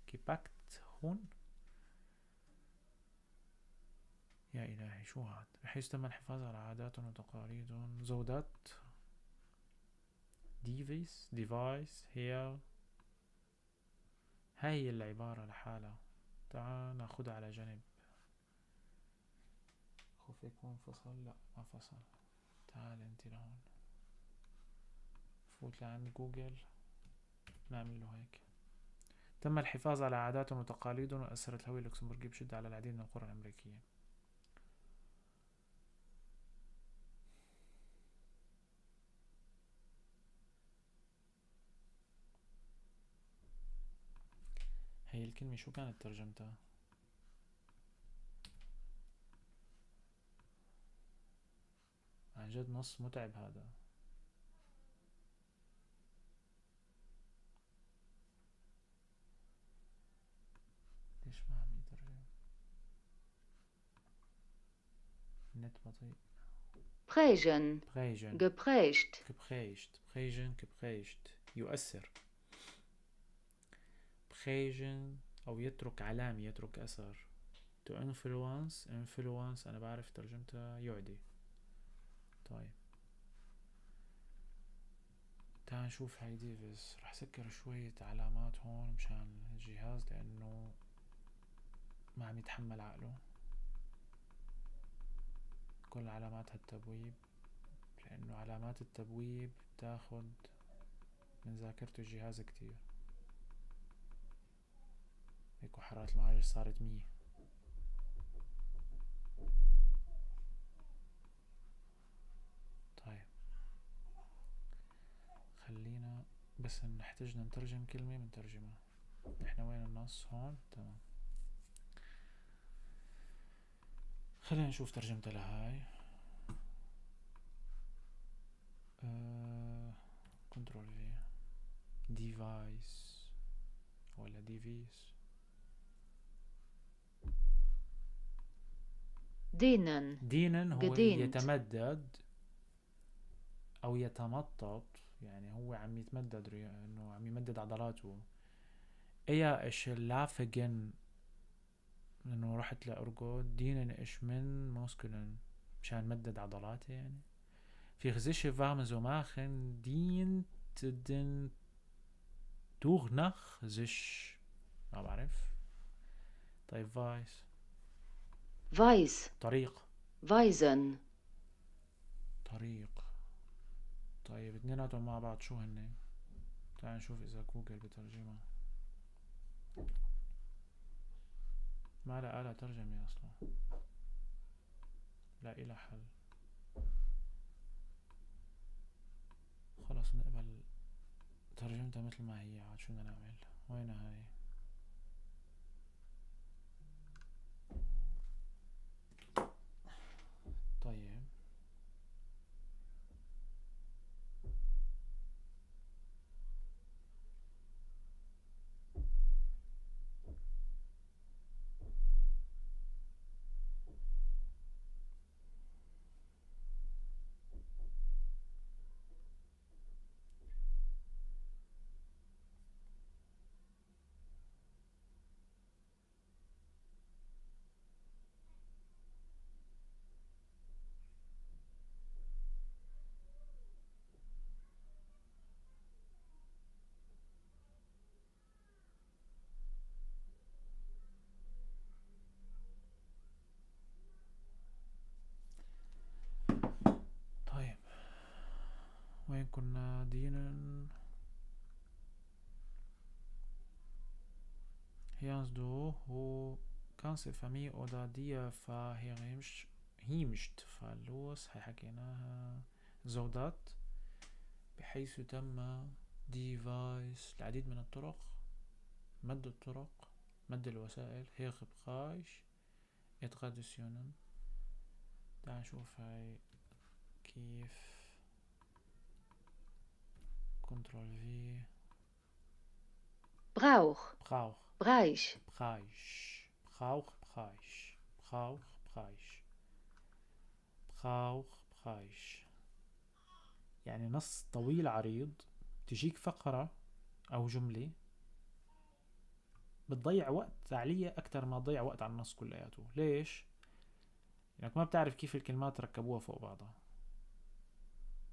gepackt hun. يا إلهي شو هاد؟ بحيث تم الحفاظ على عادات وتقاليد. Zodat device، device هي هاي العبارة لحالها، تعال ناخدها على جنب. خوف يكون فصل، لا ما فصل. تعال انت لهون، فوت لعند جوجل، نعمل له هيك. تم الحفاظ على عادات وتقاليد وأثرت الهوية اللوكسمبورغية بشدة على العديد من القرى الأمريكية. هي الكلمة شو كانت ترجمتها؟ عن جد نص متعب هذا. ليش ما عم يترجم؟ النت بطيء. Prägen. Prägen. Geprägt. Geprägt. Prägen, geprägt. يؤثر. Prägen أو يترك علامة، يترك أثر. To influence، influence أنا بعرف ترجمتها يعدي. طيب تعال نشوف هاي ديفيس. رح سكر شوية علامات هون مشان الجهاز لأنه ما عم يتحمل عقله. كل علامات هالتبويب، لأنه علامات التبويب بتاخد من ذاكرة الجهاز كتير. هيك حرارة المعالج صارت 100. طيب خلينا بس نحتاج نترجم كلمة بنترجمها. نحن وين النص؟ هون. تمام، خلينا نشوف ترجمتها لهاي. Control V، device ولا device؟ Dehnen. Dehnen هو Gedehnt. يتمدد أو يتمطط، يعني هو عم يتمدد، إنه عم يمدد عضلاته. Ehe ich schlafen gehen، إنه رحت لأرقد. Dehnen ich meine Muskeln، مشان مدد عضلاتي يعني. Für sich warm zu machen, dient den durch nach sich. ما بعرف. طيب Weis. Weis. طريق. Weisen. طريق. طيب اثنيناتهم مع بعض شو هن؟ تعال نشوف إذا جوجل بترجمها. ما لها آلة ترجمة أصلا، لا إلها حل. خلص نقبل ترجمتها مثل ما هي. عاد شو بدنا نعمل؟ وين هاي؟ طيب كنا dienen heiansdo hu ganze Familie oder Dierfer heemcht verlor هاي حكيناها zodat بحيث تم de wijs العديد من الطرق مد الطرق مد الوسائل hergebruik Traditionen. تعال نشوف هاي كيف. Control V. Brauch. Brauch. Bereich. Bereich. Brauch Bereich. Brauch Bereich. Brauch Bereich. يعني نص طويل عريض تجيك فقرة أو جملة بتضيع وقت عليها أكتر ما تضيع وقت على النص كلياته. ليش؟ لأنك ما بتعرف كيف الكلمات ركبوها فوق بعضها.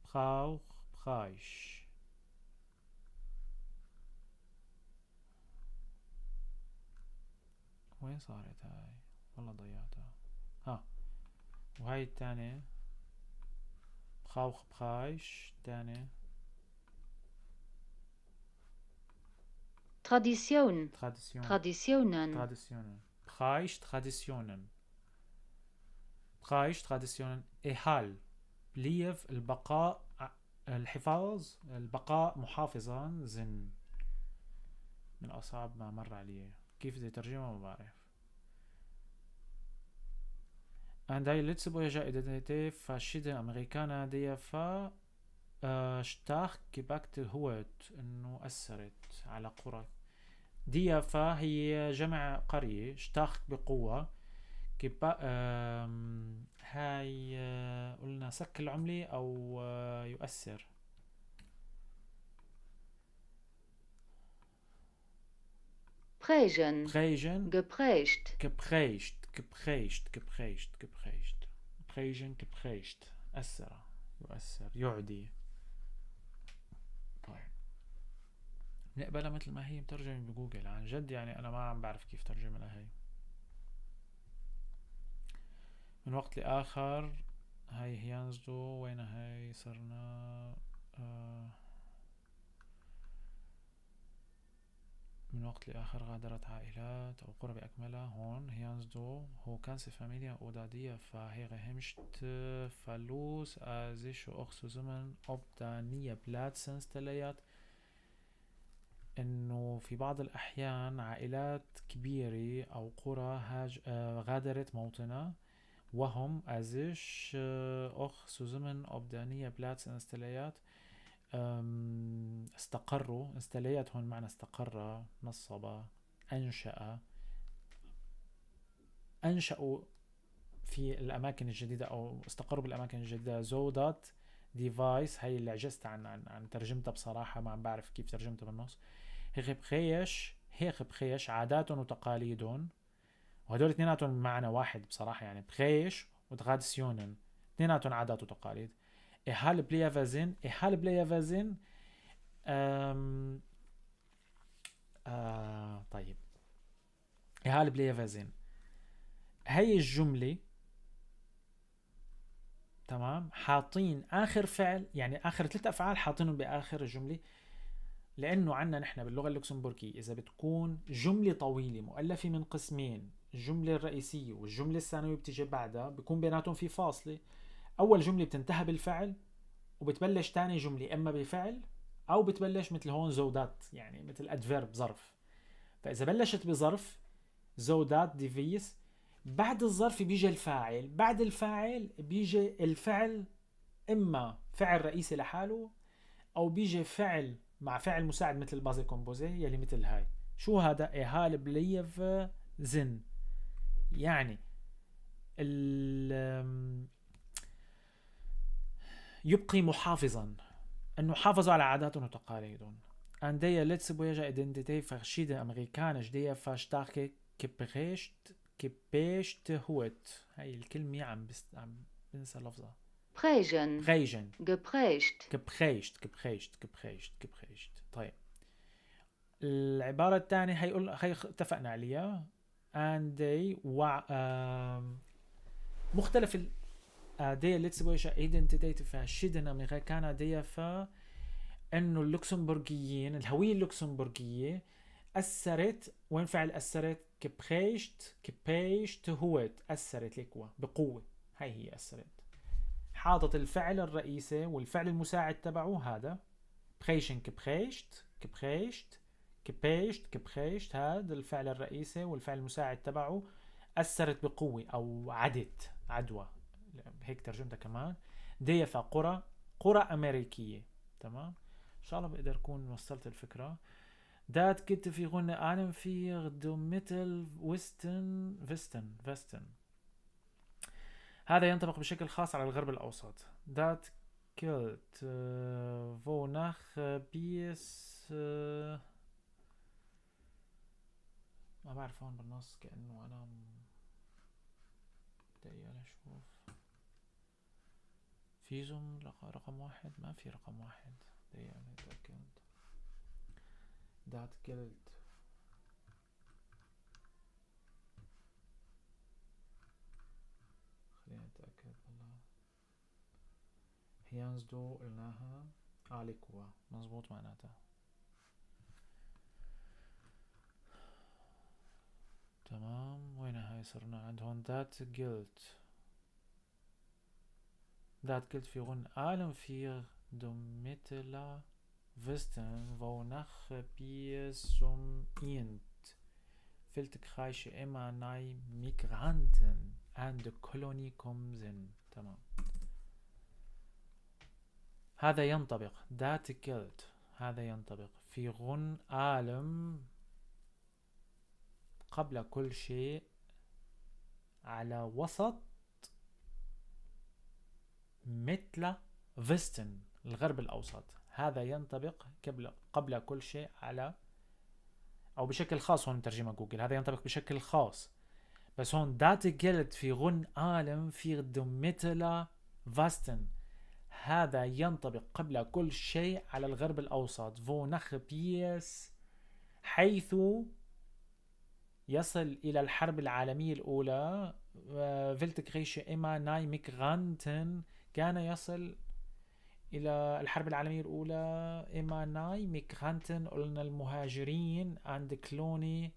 Brauch Bereich. وين صارت هاي؟ والله ضيعتها. ها وهاي الثانية Brauch Bereich الثانية Tradition. Tradition. Traditionen. Traditionen. Bereich Traditionen. Bereich Traditionen. إحال blieb البقاء الحفاظ البقاء محافظا sind من أصعب ما مر علي. كيف بدي ترجمها ما بعرف. An der Lützeburger Identität verschiedene Amerikaner die fa stark geprägt huet إنه أثرت على قرى. Dörfer هي جمع قرية، stark بقوة، gepa هاي قلنا سك العملة أو يؤثر. Prägen. Prägen. Geprägt. Geprägt. Geprägt. Geprägt. Geprägt. Prägen. Geprägt. أثر يؤثر يعدي. طيب نقبلها مثل ما هي مترجمة بجوجل. عن جد يعني أنا ما عم بعرف كيف ترجمة لهي. من وقت لآخر هاي heiansdo وين هاي صرنا من وقت لآخر غادرت عائلات أو قرى بأكملها. هون heiansdo hu ganze Familien oder Dörfer hire Heimat verließen sich och zusammen op de nieuwe plaats installeerden. إنه في بعض الأحيان عائلات كبيرة أو قرى غادرت موطنها وهم sich och zusammen op de nieuwe plaats installeerden. استقروا. installeert هون معنى استقر، نصب، أنشأ. أنشأوا في الأماكن الجديدة أو استقروا بالأماكن الجديدة. zodat de wijs هي اللي عجزت عن ترجمتها بصراحة، ما عم بعرف كيف ترجمتها بالنص. Hebräisch عاداتهم وتقاليدهم، وهدول اثنيناتهم معنى واحد بصراحة، يعني präg و Traditionen اثنيناتهم عادات وتقاليد. erhalten blieben sind erhalten blieben sind طيب erhalten blieben sind هي الجملة تمام، حاطين آخر فعل، يعني آخر ثلاث أفعال حاطينهم بآخر الجملة، لأنه عنا نحن باللغة اللوكسمبورغية إذا بتكون جملة طويلة مؤلفة من قسمين، الجملة الرئيسية والجملة الثانوية بتيجي بعدها، بيكون بيناتهم في فاصلة. أول جملة بتنتهى بالفعل وبتبلش تاني جملة إما بفعل أو بتبلش مثل هون zodat، يعني مثل adverb ظرف. فإذا بلشت بظرف zodat de wijs، بعد الظرف بيجي الفاعل، بعد الفاعل بيجي الفعل إما فعل رئيسي لحاله أو بيجي فعل مع فعل مساعد مثل ال passé composé يلي مثل هاي. شو هذا؟ erhalten blieben sind، يعني يبقي محافظا، انه حافظوا على عاداتهم وتقاليدهم. An der Lëtzebuerger Identitéit verschidden amerikanesch Dierfer staark geprägt huet. هاي الكلمة عم بنسى لفظها. Prägen. Prägen. Geprägt. Geprägt geprägt geprägt geprägt. طيب العبارة الثانية هي اتفقنا عليها. An der مختلف der Lëtzebuerger Identitéit verschidden amerikanesch Dierfer انه اللوكسمبورغيين، الهوية اللوكسمبورغية أثرت، وين فعل أثرت؟ geprägt، geprägt huet، أثرت ليكوا بقوة، هاي هي أثرت. حاطط الفعل الرئيسي والفعل المساعد تبعه هذا prägen، geprägt، geprägt، geprägt، geprägt، هذا الفعل الرئيسي والفعل المساعد تبعه أثرت بقوة أو عدت، عدوى، هيك ترجمتها كمان. ديفا قرى، قرى أمريكية. تمام، إن شاء الله بقدر أكون وصلت الفكرة. Dat gilt vor allem für den Mittleren Westen، Westen. هذا ينطبق بشكل خاص على الغرب الأوسط. Dat gilt wo nach bis، ما بعرف هون بالنص كأنه أنا دقيقة أشوف. فيزوم رقم 1، ما في رقم 1، دقيقة نتأكد. Dat gilt. خلينا نتأكد والله. هيانزدو قلناها آليكوا مزبوط معناتها. تمام، وين هاي صرنا عند هون؟ Dat gilt. Dat gilt vor allem für den Mittleren Westen, wo nach bis zum Ende Weltkriegs immer neue Migranten an die Kolonie kommen sind. تمام، هذا ينطبق. Dat gilt هذا ينطبق vor allem قبل كل شيء على وسط مثل Westen الغرب الأوسط. هذا ينطبق قبل كل شيء على، أو بشكل خاص، هون ترجمة جوجل، هذا ينطبق بشكل خاص، بس هون dat gilt vor allem für den Mittleren Westen، هذا ينطبق قبل كل شيء على الغرب الأوسط. wo nach bis حيث يصل إلى الحرب العالمية الأولى، Weltkriegs immer neue Migranten، كان يصل إلى الحرب العالمية الأولى immer neue Migranten، قلنا المهاجرين an die Kolonie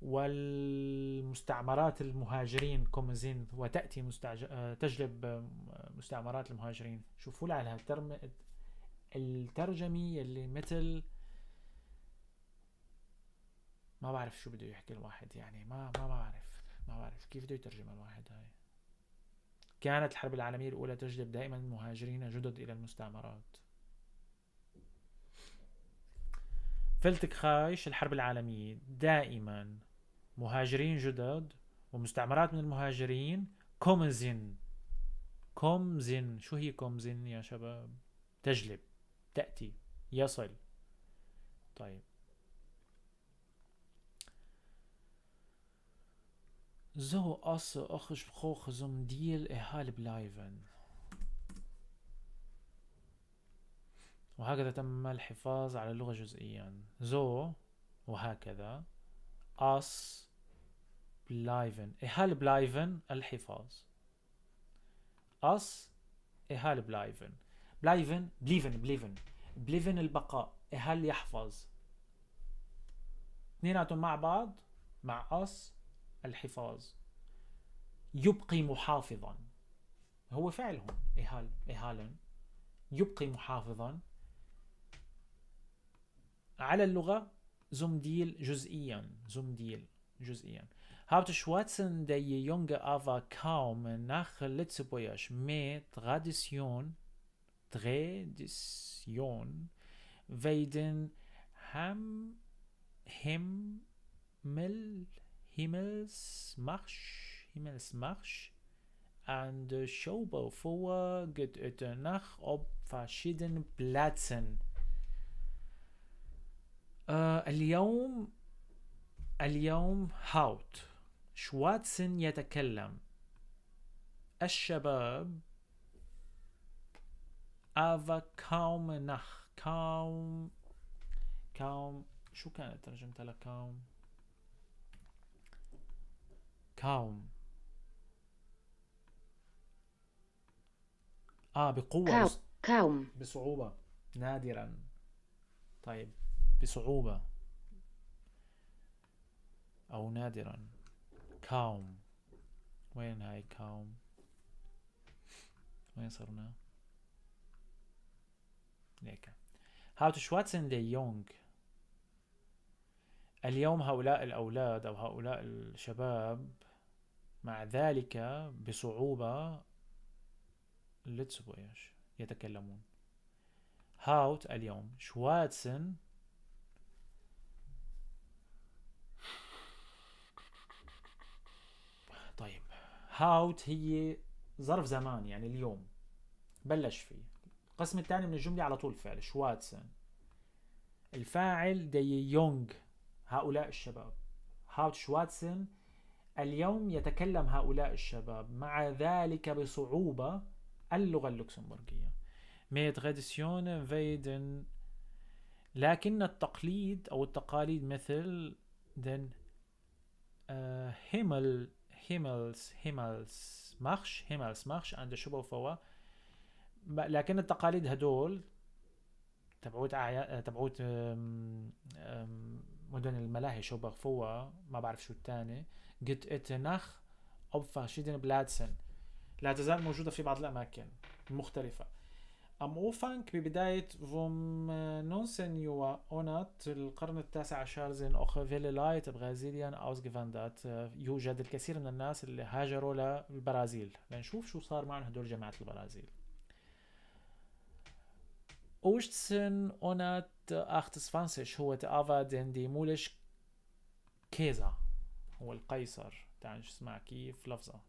والمستعمرات المهاجرين kommen sind، وتأتي تجلب مستعمرات المهاجرين. شوفوا لها على الترجمة اللي مثل ما بعرف شو بده يحكي الواحد، يعني ما بعرف كيف بده يترجم الواحد هاي. كانت الحرب العالمية الأولى تجلب دائما مهاجرين جدد إلى المستعمرات. Weltkrieg الحرب العالمية دائما مهاجرين جدد ومستعمرات من المهاجرين. kommen sind، kommen sind، شو هي kommen sind يا شباب؟ تجلب، تأتي، يصل. طيب So ass och Sprooch zum Deel erhale bleiwen. وهكذا تم الحفاظ على اللغة جزئيا. So وهكذا ass bleiwen. Erhale bleiwen الحفاظ. Ass erhale bleiwen. Bleiwen blieben blieben. Blieben البقاء. Erhale يحفظ. اثنيناتهم مع بعض مع ass الحفاظ. يبقي محافظا، هو فعلهم إهال، إهالا، يبقي محافظا على اللغة zum Deel جزئيا، zum Deel جزئيا. Habt schwatzen die Junge aber kaum nach Lützeburg mit Tradition, Tradition wegen Ham, Himmel, Himmelsmarsch, Himmelsmarsch an der Schober vor geht es nach ob verschiedenen Plätzen. اليوم هاوت شواتسن يتكلم الشباب aber kaum nach kaum kaum شو كانت ترجمتها لكاوم؟ كاوم بقوة kaum بصعوبة نادرا. طيب بصعوبة أو نادرا. kaum، وين هاي kaum؟ وين صرنا؟ ليك haut schwätzen déi Jonk. اليوم هؤلاء الأولاد أو هؤلاء الشباب مع ذلك بصعوبة Lëtzebuergesch يتكلمون. haut اليوم، schwätzen طيب haut هي ظرف زمان يعني اليوم بلش فيه. القسم الثاني من الجملة على طول فعل schwätzen، الفاعل déi Jonk هؤلاء الشباب. haut schwätzen اليوم يتكلم هؤلاء الشباب مع ذلك بصعوبة اللغة اللوكسمبورغية. mee Traditioune wéi den، لكن التقليد أو التقاليد مثل den Hämmelsmarsch an der Schueberfouer، لكن التقاليد هدول تبعوت تبعوت مدن الملاهي Schueberfouer، ما بعرف شو الثاني، gëtt et nach op verschiddene Plazen، لا تزال موجودة في بعض الأماكن المختلفة. Am Ufank ببداية vum 19. Jahrhundert القرن التاسع عشر sind auch viele Leute Brasilien ausgewandert. يوجد الكثير من الناس اللي هاجروا للبرازيل. لنشوف شو صار معهم هدول جماعة البرازيل. 1828 huet awer den deemolege Keeser، هو القيصر. تعال نسمع كيف لفظه.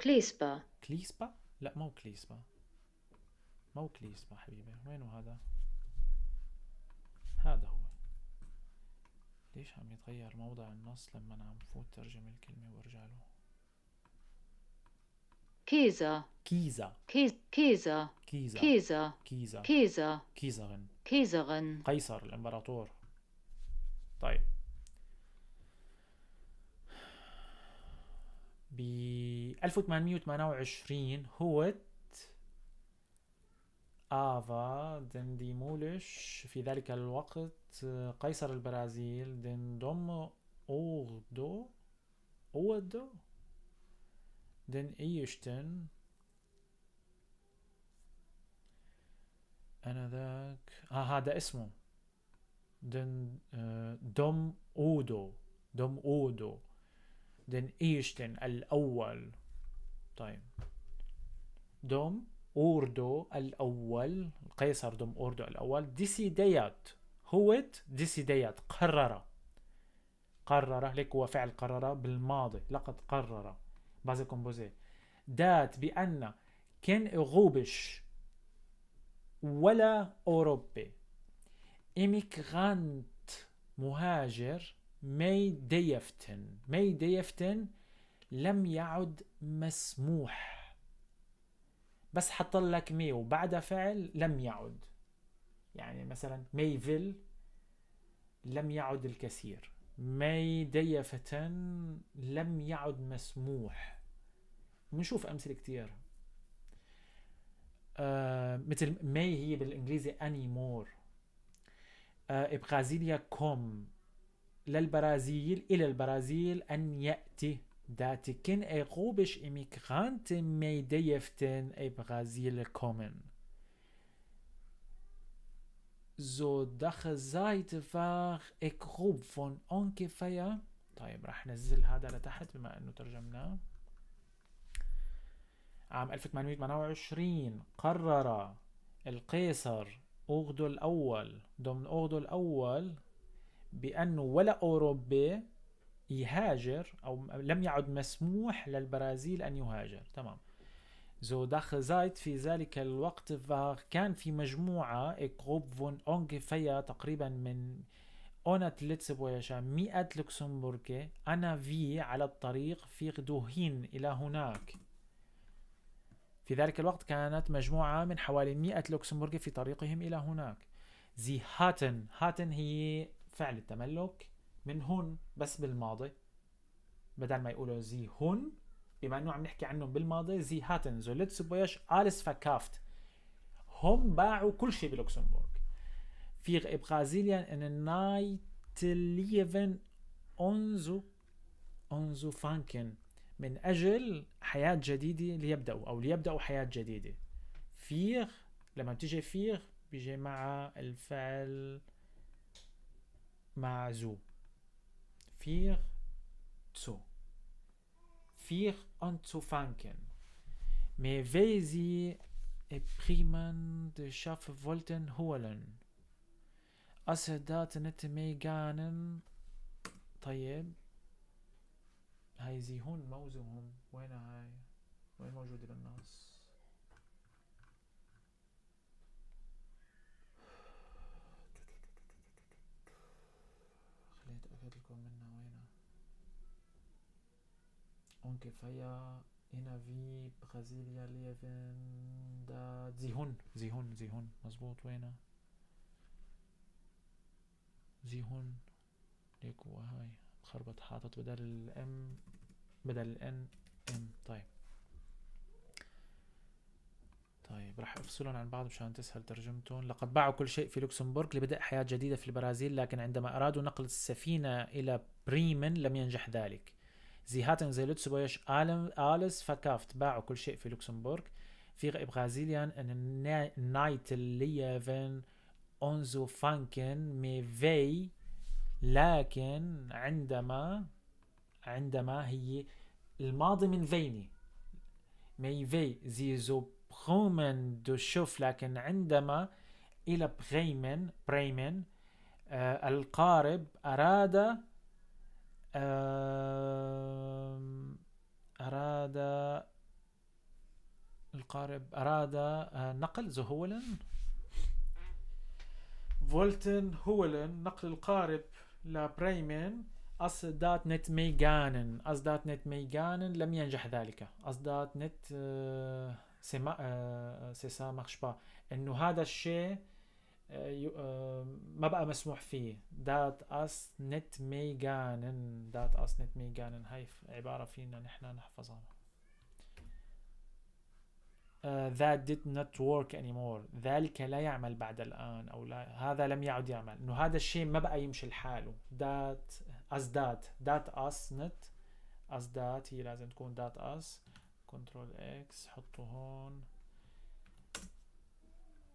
كليسبا. كليسبا؟ لا مو كليسبا، مو كليسبا حبيبي، وينه هذا؟ هذا هو. ليش عم يتغير موضع النص لما أنا عم فوت ترجم الكلمة وارجع له؟ كيزا. كيزا. كيزا. كيزا. كيزا. كيزا. كيزا. Kaiserin. Kaiserin. قيصر الإمبراطور. طيب ب 1828 huet awer den deemolege في ذلك الوقت قيصر البرازيل den Dom Odo، Odo den éischten أنا ذاك هذا اسمه den Dom Odo، Dom Odo den éischten الأول. طيب Dom Odo الأول، القيصر Dom Odo الأول، décidéiert huet décidéiert قرر، قرر لك هو فعل قرر بالماضي، لقد قرر passé composé datt بأن keen europäesch ولا أوروبي Immigrant مهاجر méi dierften، méi dierften لم يعد مسموح، بس حط لك méi وبعد فعل لم يعد، يعني مثلا méi vill لم يعد الكثير، méi dierften لم يعد مسموح. بنشوف أمثلة كتير. مثل méi هي بالإنجليزي anymore. Brasilia komm للبرازيل، إلى البرازيل أن يأتي datt keen europäesch Immigrant méi dierften op Brasilien kommen. Zu der Zeit war e Gruppe von ungefähr. طيب راح نزل هذا لتحت بما انه ترجمناه. عام 1828 قرر القيصر أوغدو الأول، Dom Odo الأول، بأنه ولا أوروبي يهاجر أو لم يعد مسموح للبرازيل أن يهاجر. تمام. Zu der Zeit في ذلك الوقت كان في مجموعة Gruppe von ungefähr تقريبا من hundert Lëtzebuerger 100 لوكسمبورغي ënnerwee على الطريق fir dohin إلى هناك. في ذلك الوقت كانت مجموعة من حوالي 100 لوكسمبورغي في طريقهم إلى هناك. sie hatten، hatten هي فعل التملك من hunn بس بالماضي، بدل ما يقولوا sie hunn بما انه عم نحكي عنهم بالماضي، sie hatten zu Lëtzebuerg alles verkauft، هم باعوا كل شيء بلوكسمبورغ. Fir e Brasilien en neit Liewen anzufangen، من أجل حياة جديدة ليبدأوا أو ليبدأوا حياة جديدة. Fir لما بتيجي fir بيجي مع الفعل مع zu، fir zu، fir anzufangen. Mee wéi si e Bremen de Schëff wollten huelen, ass dat net méi gaangen. طيب هاي sie hun مو sie هم، وين هاي؟ وين موجودة بالنص؟ خليني اتأكد لكم منها وينها. Ungefähr هنا في Brasilia leben da sie hun، sie hun، sie hun مزبوط. وينها sie hun؟ ليكو هاي خربط، حاطط بدل ال M بدل ال N M. طيب راح افصلهم عن بعض مشان تسهل ترجمتهم. لقد باعوا كل شيء في لوكسمبورغ لبدء حياة جديدة في البرازيل، لكن عندما أرادوا نقل السفينة إلى بريمن لم ينجح ذلك. Sie hatten zu Lëtzebuerg alles verkauft، باعوا كل شيء في لوكسمبورغ. Fir e Brasilien en neit Liewen anzufangen، mee wéi، لكن عندما هي الماضي من wéini، mee wéi sie zu Bremen de Schëff، لكن عندما إلى بريمن، بريمن القارب أراد القارب أراد نقل zu holen، wollten holen، نقل القارب لبريمن. Ass dat net méi gaangen، ass dat net méi gaangen، لم ينجح ذلك. Ass dat net c'est ما c'est ça marche pas، انه هذا الشيء ما بقى مسموح فيه. Dat ass net méi gaangen، dat ass net méi gaangen، هاي عبارة فينا نحن نحفظها. That did not work anymore، ذلك لا يعمل بعد الآن، أو لا، هذا لم يعد يعمل، إنه هذا الشيء ما بقى يمشي لحاله. Dat ass dat، dat ass net ass dat، هي لازم تكون dat ass. Control X حطه هون.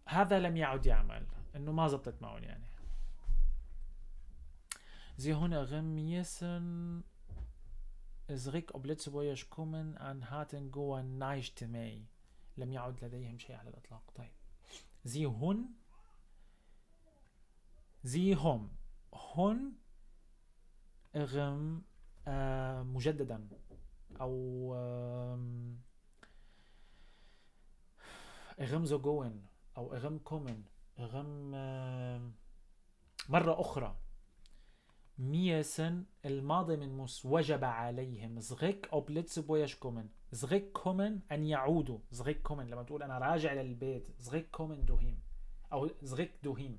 هذا لم يعد يعمل، انه ما زبطت معهم يعني. Sie hunn erëm missen zeréck op Lëtzebuerg kommen an haten guer näischt méi، لم يعد لديهم شيء على الإطلاق. طيب sie hunn، sie هم، hunn erëm مجددا أو erëm zu goen أو erëm kommen، erëm مرة أخرى. Missen الماضي من muss وجب عليهم. Zeréck op Lëtzebuerg kommen، zeréckkommen أن يعودوا. Zeréckkommen لما تقول أنا راجع للبيت، zeréckkommen doheem أو zeréck doheem،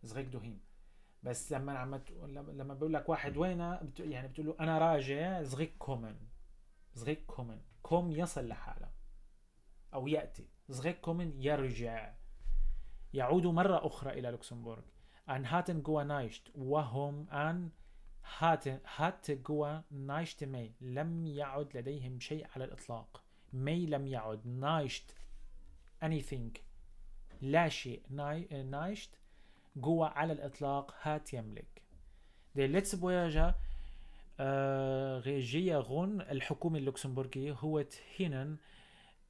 zeréck doheem. بس لما عم لما بقول لك واحد وين يعني بتقول له أنا راجع، zeréckkommen، zeréckkommen، komm يصل لحاله أو يأتي، zeréckkommen يرجع، يعود مرة أخرى إلى لوكسمبورغ. An haten guer näischt، وهم an haten، hat guer näischt méi، لم يعد لديهم شيء على الإطلاق. Méi لم يعد، näischt anything لا شيء، näischt guer على الإطلاق، hat يملك. Déi Lëtzebuerger Regierung الحكومة اللوكسمبورغية huet hinnen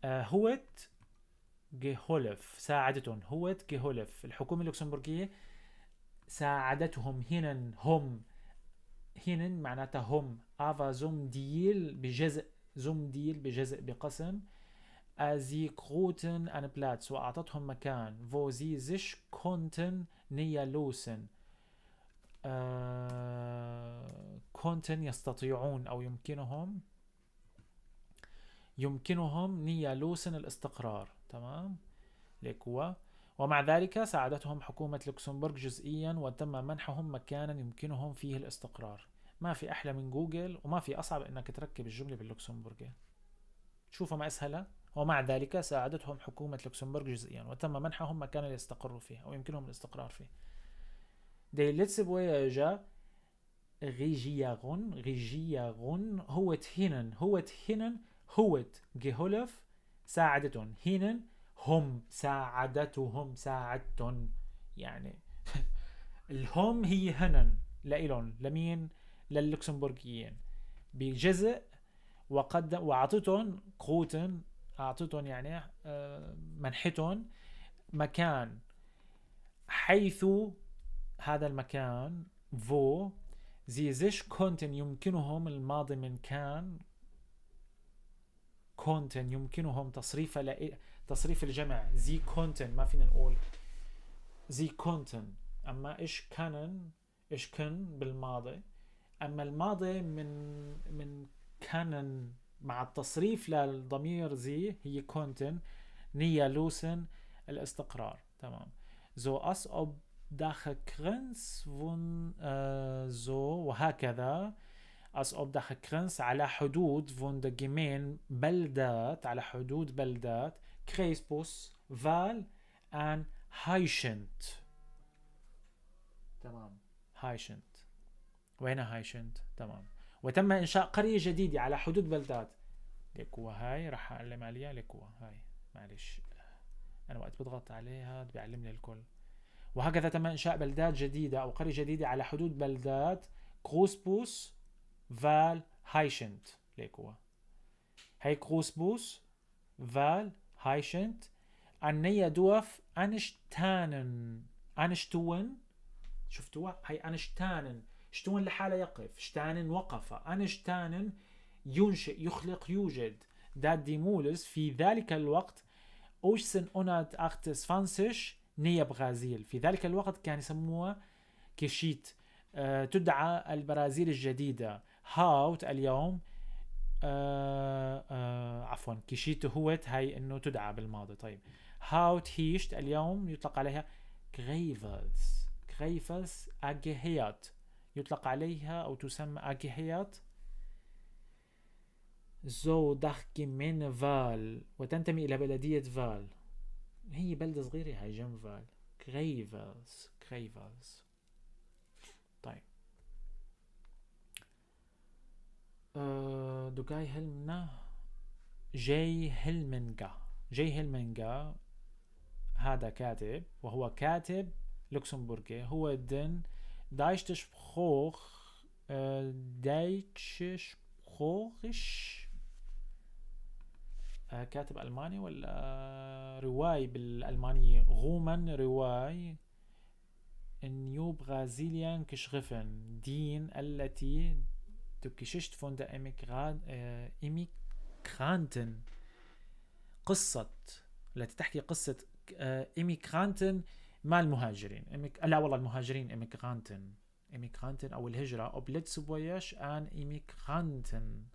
huet gehollef ساعدتهم، huet gehollef الحكومة اللوكسمبورغية ساعدتهم. Hinnen هم، hinnen معناتها هم، awer zum Deel بجزء، zum Deel بجزء بقسم. A sie kruten eng Plaz وأعطتهم مكان، wo sie sich konnten niederlassen. Konnten يستطيعون أو يمكنهم، يمكنهم niederlassen الاستقرار. تمام ليكوا. ومع ذلك ساعدتهم حكومة لوكسمبورغ جزئيا وتم منحهم مكانا يمكنهم فيه الاستقرار. ما في أحلى من جوجل وما في أصعب إنك تركب الجملة باللوكسمبورغي. شوفوا ما أسهلها. ومع ذلك ساعدتهم حكومة لوكسمبورغ جزئيا، وتم منحهم مكانا ليستقروا فيه أو يمكنهم الاستقرار فيه. Die Lëtzebuerger Regierung huet hinnen huet geholfen ساعدتهم، hinnen هم ساعدتهم، ساعدتهم يعني الهم هي hinnen لإلهم، لمين؟ لللوكسمبورغيين بجزء، وقدم وأعطتهم kruten، أعطتهم يعني منحتهم مكان، حيث هذا المكان wo sie sich konnten يمكنهم، الماضي من كان konnten يمكنهم تصريف تصريف الجمع sie konnten، ما فينا نقول sie konnten، أما إيش كانن، إيش كن بالماضي، أما الماضي من كانن مع التصريف للضمير sie هي konnten niederlassen الاستقرار. تمام. so als ob der Grens von so وهكذا als ob der Grens على حدود von der Gemeinde بلدات، على حدود بلدات Gräsbus Wahl en Heischent. تمام، Heischent، وين Heischent؟ تمام. وتم إنشاء قرية جديدة على حدود بلدات ليكوا، هاي راح أعلم عليها ليكوا هاي، معلش أنا وقت بضغط عليها بيعلمني الكل. وهكذا تم إنشاء بلدات جديدة أو قرية جديدة على حدود بلدات كروسبوس فال هايشنت. ليكوا هاي كروسبوس فال هايشنت النية دوف أنشتانن أنشتون، شفتوها هاي أنشتانن، شتون لحاله يقف، شتانن وقف، أنشتانن ينشئ يخلق يوجد. دات ديمولس في ذلك الوقت أوشسن أونات أختس نيا برازيل، في ذلك الوقت كان يسموها كشيت، تدعى البرازيل الجديدة. هاوت اليوم عفوا كشيت هوت هاي انه تدعى بالماضي. طيب هاوت هيشت اليوم يطلق عليها غريفلز، غريفلز أجهيات يطلق عليها أو تسمى أجهيات. زو داخ فال وتنتمي إلى بلدية فال، هي بلدة صغيرة هاي جنب فال. غريفلز غريفلز. طيب دوغاي هلمنا جاي هلمنجا، جاي هلمنجا هذا كاتب، وهو كاتب لوكسمبورغي، هو den Deutschsprach Deutschsprachisch كاتب ألماني ولا رواي بالألمانية، Roman رواي Neu-Brasilien geschrieben دين التي die Geschichte von der Immigranten، قصة التي تحكي قصة Immigranten مع المهاجرين، لا والله المهاجرين Immigranten، Immigranten أو الهجرة، op Lëtzebuergesch en Immigranten،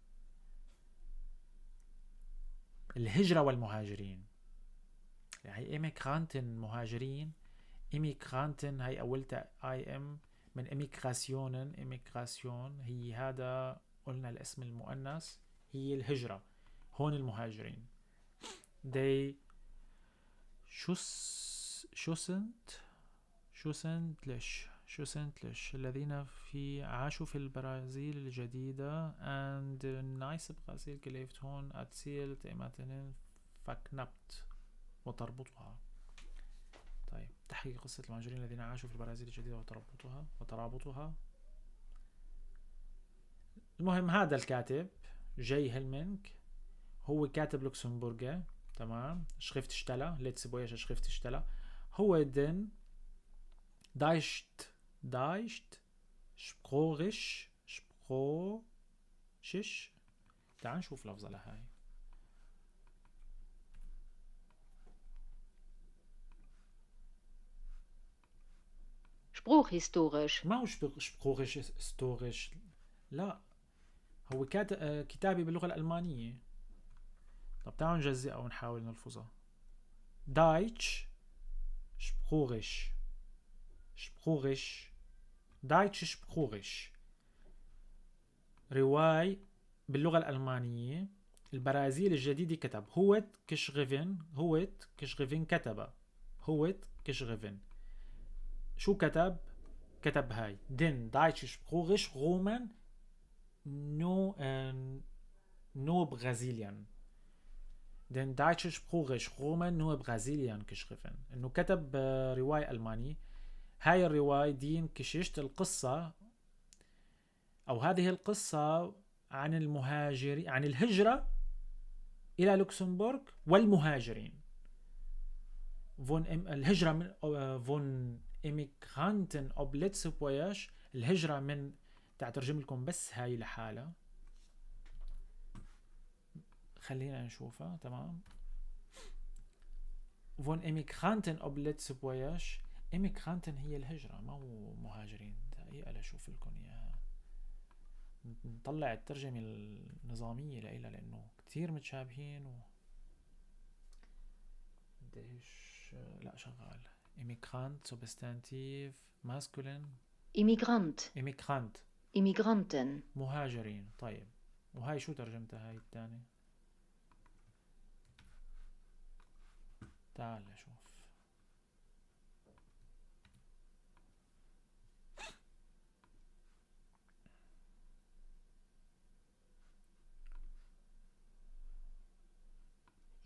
الهجرة والمهاجرين. يعني Immigranten مهاجرين، Immigranten هي أولتها I M من Immigrationen، Immigration هي هذا قلنا الاسم المؤنث هي الهجرة، هون المهاجرين. Die schlussendlich schlussendlich الذين في عاشوا في البرازيل الجديدة and nice Brasil gelebt هون erzählt إماتنين verknüpft وتربطها. طيب تحكي قصة المهاجرين الذين عاشوا في البرازيل الجديدة وتربطها وترابطها. المهم هذا الكاتب جاي هيلمينك هو كاتب لوكسمبورغي، تمام، Schriftsteller Lëtzebuergescher Schriftsteller، هو den Deutsch Sprachich Sprachich، تعال نشوف لفظة لهاي. Spruchhistorisch. ما هو Spruchisch historisch، لا هو كتابي باللغة الألمانية. طب تعالوا نجزئها ونحاول نلفظها. Deutsch Sprachich Sprachich Deutsch Sprachich رواي باللغة الألمانية البرازيل الجديدة كتب. huet geschrieben، huet geschrieben كتب، huet geschrieben. شو كتب؟ كتب هاي den deutschsprachigen Roman Neubrasilien، den deutschsprachigen Roman Neubrasilien geschrieben، انه كتب رواية ألماني. هاي الرواية die Geschichte القصة أو هذه القصة عن المهاجرين، عن الهجرة إلى لوكسمبورغ والمهاجرين. von الهجرة من von Emigranten op Lëtzebuerg، الهجرة من، تعترجم لكم بس هاي لحالها، خلينا نشوفها. تمام. von Emigranten op Lëtzebuerg، Emigranten هي الهجرة ما هو مهاجرين. دقيقة لأشوف لكم إياها، نطلع الترجمة النظامية لإلها لأنه كتير متشابهين و قديش لا شغال. Emigrant Substantiv maskulin، Immigrant، Immigrant، Immigranten، مهاجرين. طيب وهاي شو ترجمتها هاي الثانية؟ تعال شوف.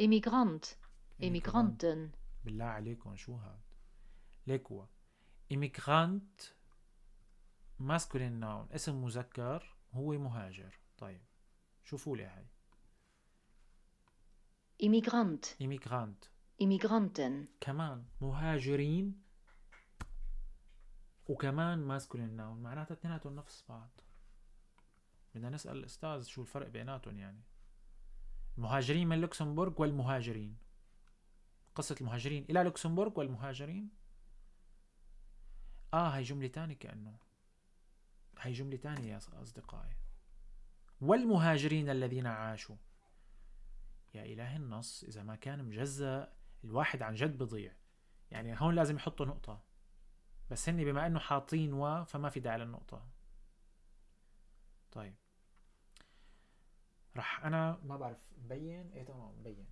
Immigrant، Immigranten. بالله عليكم شو هاد؟ ليكوا Immigrant maskulin noun، اسم مذكر هو مهاجر. طيب شوفوا لي هاي Immigrant، Immigrant، Immigranten، كمان مهاجرين وكمان maskulin noun، معناتها اثنيناتهم نفس بعض. بدنا نسأل الأستاذ شو الفرق بيناتهم. يعني المهاجرين من لوكسمبورغ والمهاجرين، قصة المهاجرين إلى لوكسمبورغ والمهاجرين. هاي جملة تانية، كأنه هاي جملة تانية يا أصدقائي. والمهاجرين الذين عاشوا. يا إله النص إذا ما كان مجزأ الواحد عن جد بضيع. يعني هون لازم يحطوا نقطة، بس هني بما أنه حاطين و فما في داعي للنقطة. طيب رح أنا ما بعرف مبين إيه؟ تمام مبين.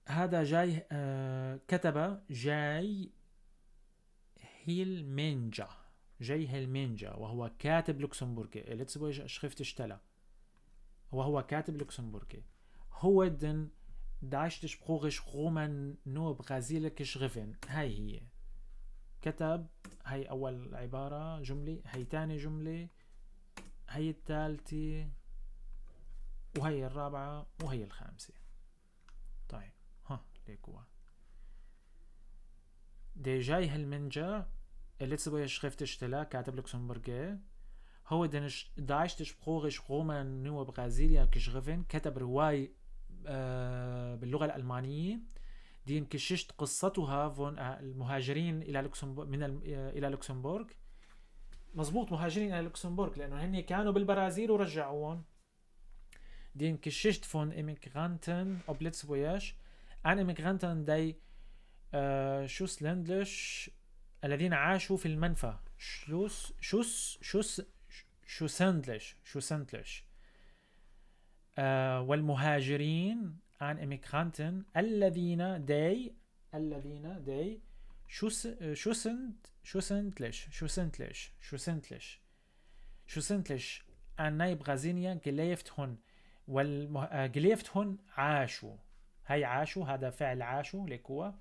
هذا جاي كتب جاي هيلمينجا، جاي هيلمينجا وهو كاتب لوكسمبورغي، Lëtzebuerger Schriftsteller، وهو كاتب لوكسمبورغي. هو den deutschsprachigen Roman Neubrasilien geschrieben. هاي هي كتب، هاي أول عبارة جملة، هاي تاني جملة، هاي الثالثة، وهي الرابعة، وهي الخامسة. طيب ها ليكوا de جاي هالمنجا Lëtzebuerger Schriftsteller كاتب لوكسمبورغي، هو den deutschsprachigen Roman Neubrasilien geschrieben، كتب رواية باللغة الألمانية die Geschichte قصتها von المهاجرين إلى لوكسمبورغ، من إلى لوكسمبورغ. مزبوط مهاجرين إلى لوكسمبورغ لأنه هن كانوا بالبرازيل ورجعوهم. die Geschichte von Emigranten op Lëtzebuerg an Emigranten die schlussendlich الذين عاشوا في المنفى. Schluss Schuss Schuss schlussendlich schlussendlich والمهاجرين an Emigranten الذين die الذين die Schuss schlussend schlussendlich schlussendlich schlussendlich schlussendlich an Neubrasilien gelebt haben gelebt haben عاشوا. هاي عاشوا، هذا فعل عاشوا ليكوا،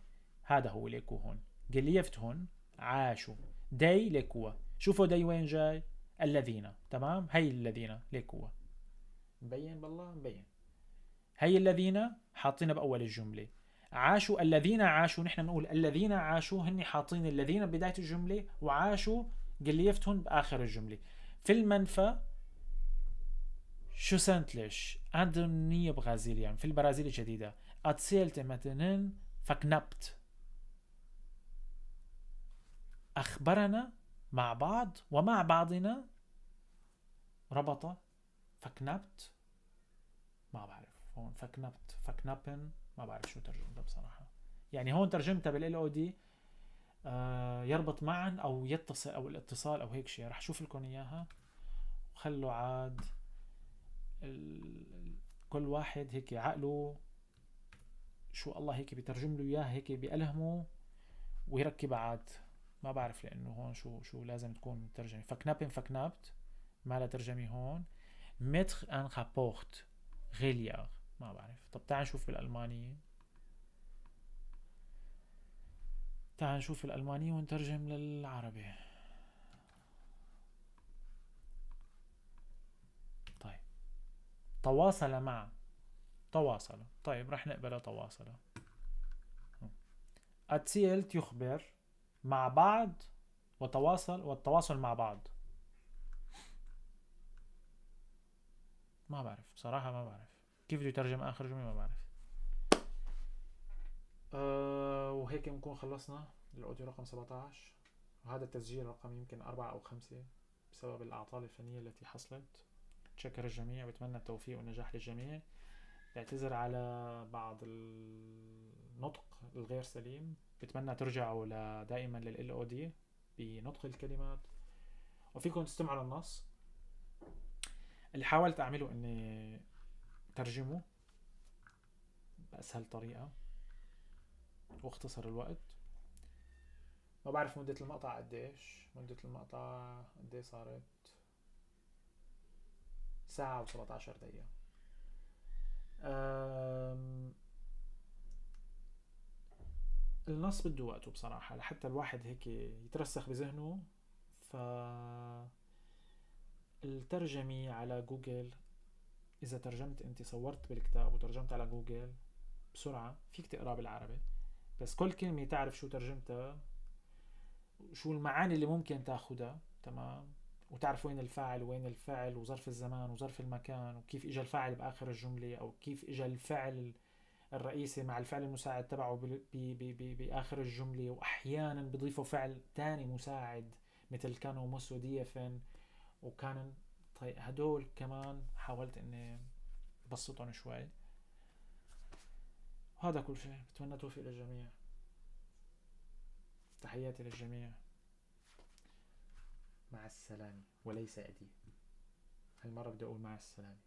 هذا هو ليكو هون gelebt haben عاشوا. die ليكوا، شوفوا die وين جاي؟ الذين. تمام، هي الذين ليكوا مبين، بالله مبين. هي الذين حاطينها بأول الجملة، عاشوا الذين عاشوا، نحن بنقول الذين عاشوا، هن حاطين الذين ببداية الجملة وعاشوا gelebt haben بآخر الجملة. في المنفى schlussendlich an Neubrasilien في البرازيل الجديدة erzählte مثلا verknappt أخبرنا مع بعض ومع بعضنا ربط verknappt، ما بعرف هون verknappt verknappen ما بعرف شو ترجمتها بصراحة. يعني هون ترجمتها بال LOD يربط معا أو يتصل أو الاتصال أو هيك شيء. رح شوف لكم إياها وخلوا عاد كل واحد هيك عقله شو الله هيك بيترجم له اياه، هيك بيألهمه ويركب عاد. ما بعرف لانه هون شو لازم تكون الترجمه. verknappen verknappt ما لها ترجمه هون. mettre en rapport relier ما بعرف. طب تعال نشوف بالالمانيه، تعال نشوف الالمانيه ونترجم للعربي. طيب تواصل مع، تواصل، طيب رح نقبلها تواصل. erzählt يخبر مع بعض وتواصل، والتواصل مع بعض. ما بعرف بصراحة، ما بعرف كيف بده يترجم آخر جملة، ما بعرف. وهيك بنكون خلصنا الأوديو رقم 17، وهذا التسجيل رقم يمكن 4 أو 5 بسبب الأعطال الفنية التي حصلت. بتشكر الجميع، بتمنى التوفيق والنجاح للجميع. بعتذر على بعض النطق الغير سليم، بتمنى ترجعوا دائما لل LOD بنطق الكلمات، وفيكم تستمعوا للنص. اللي حاولت أعمله إني ترجمه بأسهل طريقة واختصر الوقت. ما بعرف مدة المقطع قديش، مدة المقطع قديش صارت؟ ساعة وسبعتاشر دقيقة. النص بده وقته بصراحة لحتى الواحد هيك يترسخ بذهنه. ف الترجمة على جوجل، إذا ترجمت أنت صورت بالكتاب وترجمت على جوجل بسرعة فيك تقرأ بالعربي، بس كل كلمة تعرف شو ترجمتها، شو المعاني اللي ممكن تاخدها، تمام، وتعرف وين الفاعل وين الفعل وظرف الزمان وظرف المكان وكيف إجا الفاعل بآخر الجملة، أو كيف إجا الفعل الرئيسي مع الفعل المساعد تبعه بآخر الجملة، وأحيانا بيضيفوا فعل تاني مساعد مثل kann و muss و dürfen و können. طيب هدول كمان حاولت إني بسطهم شوي. وهذا كل شيء، بتمنى التوفيق للجميع، تحياتي للجميع، مع السلامة وليس أدي. هالمرة بدي أقول مع السلامة.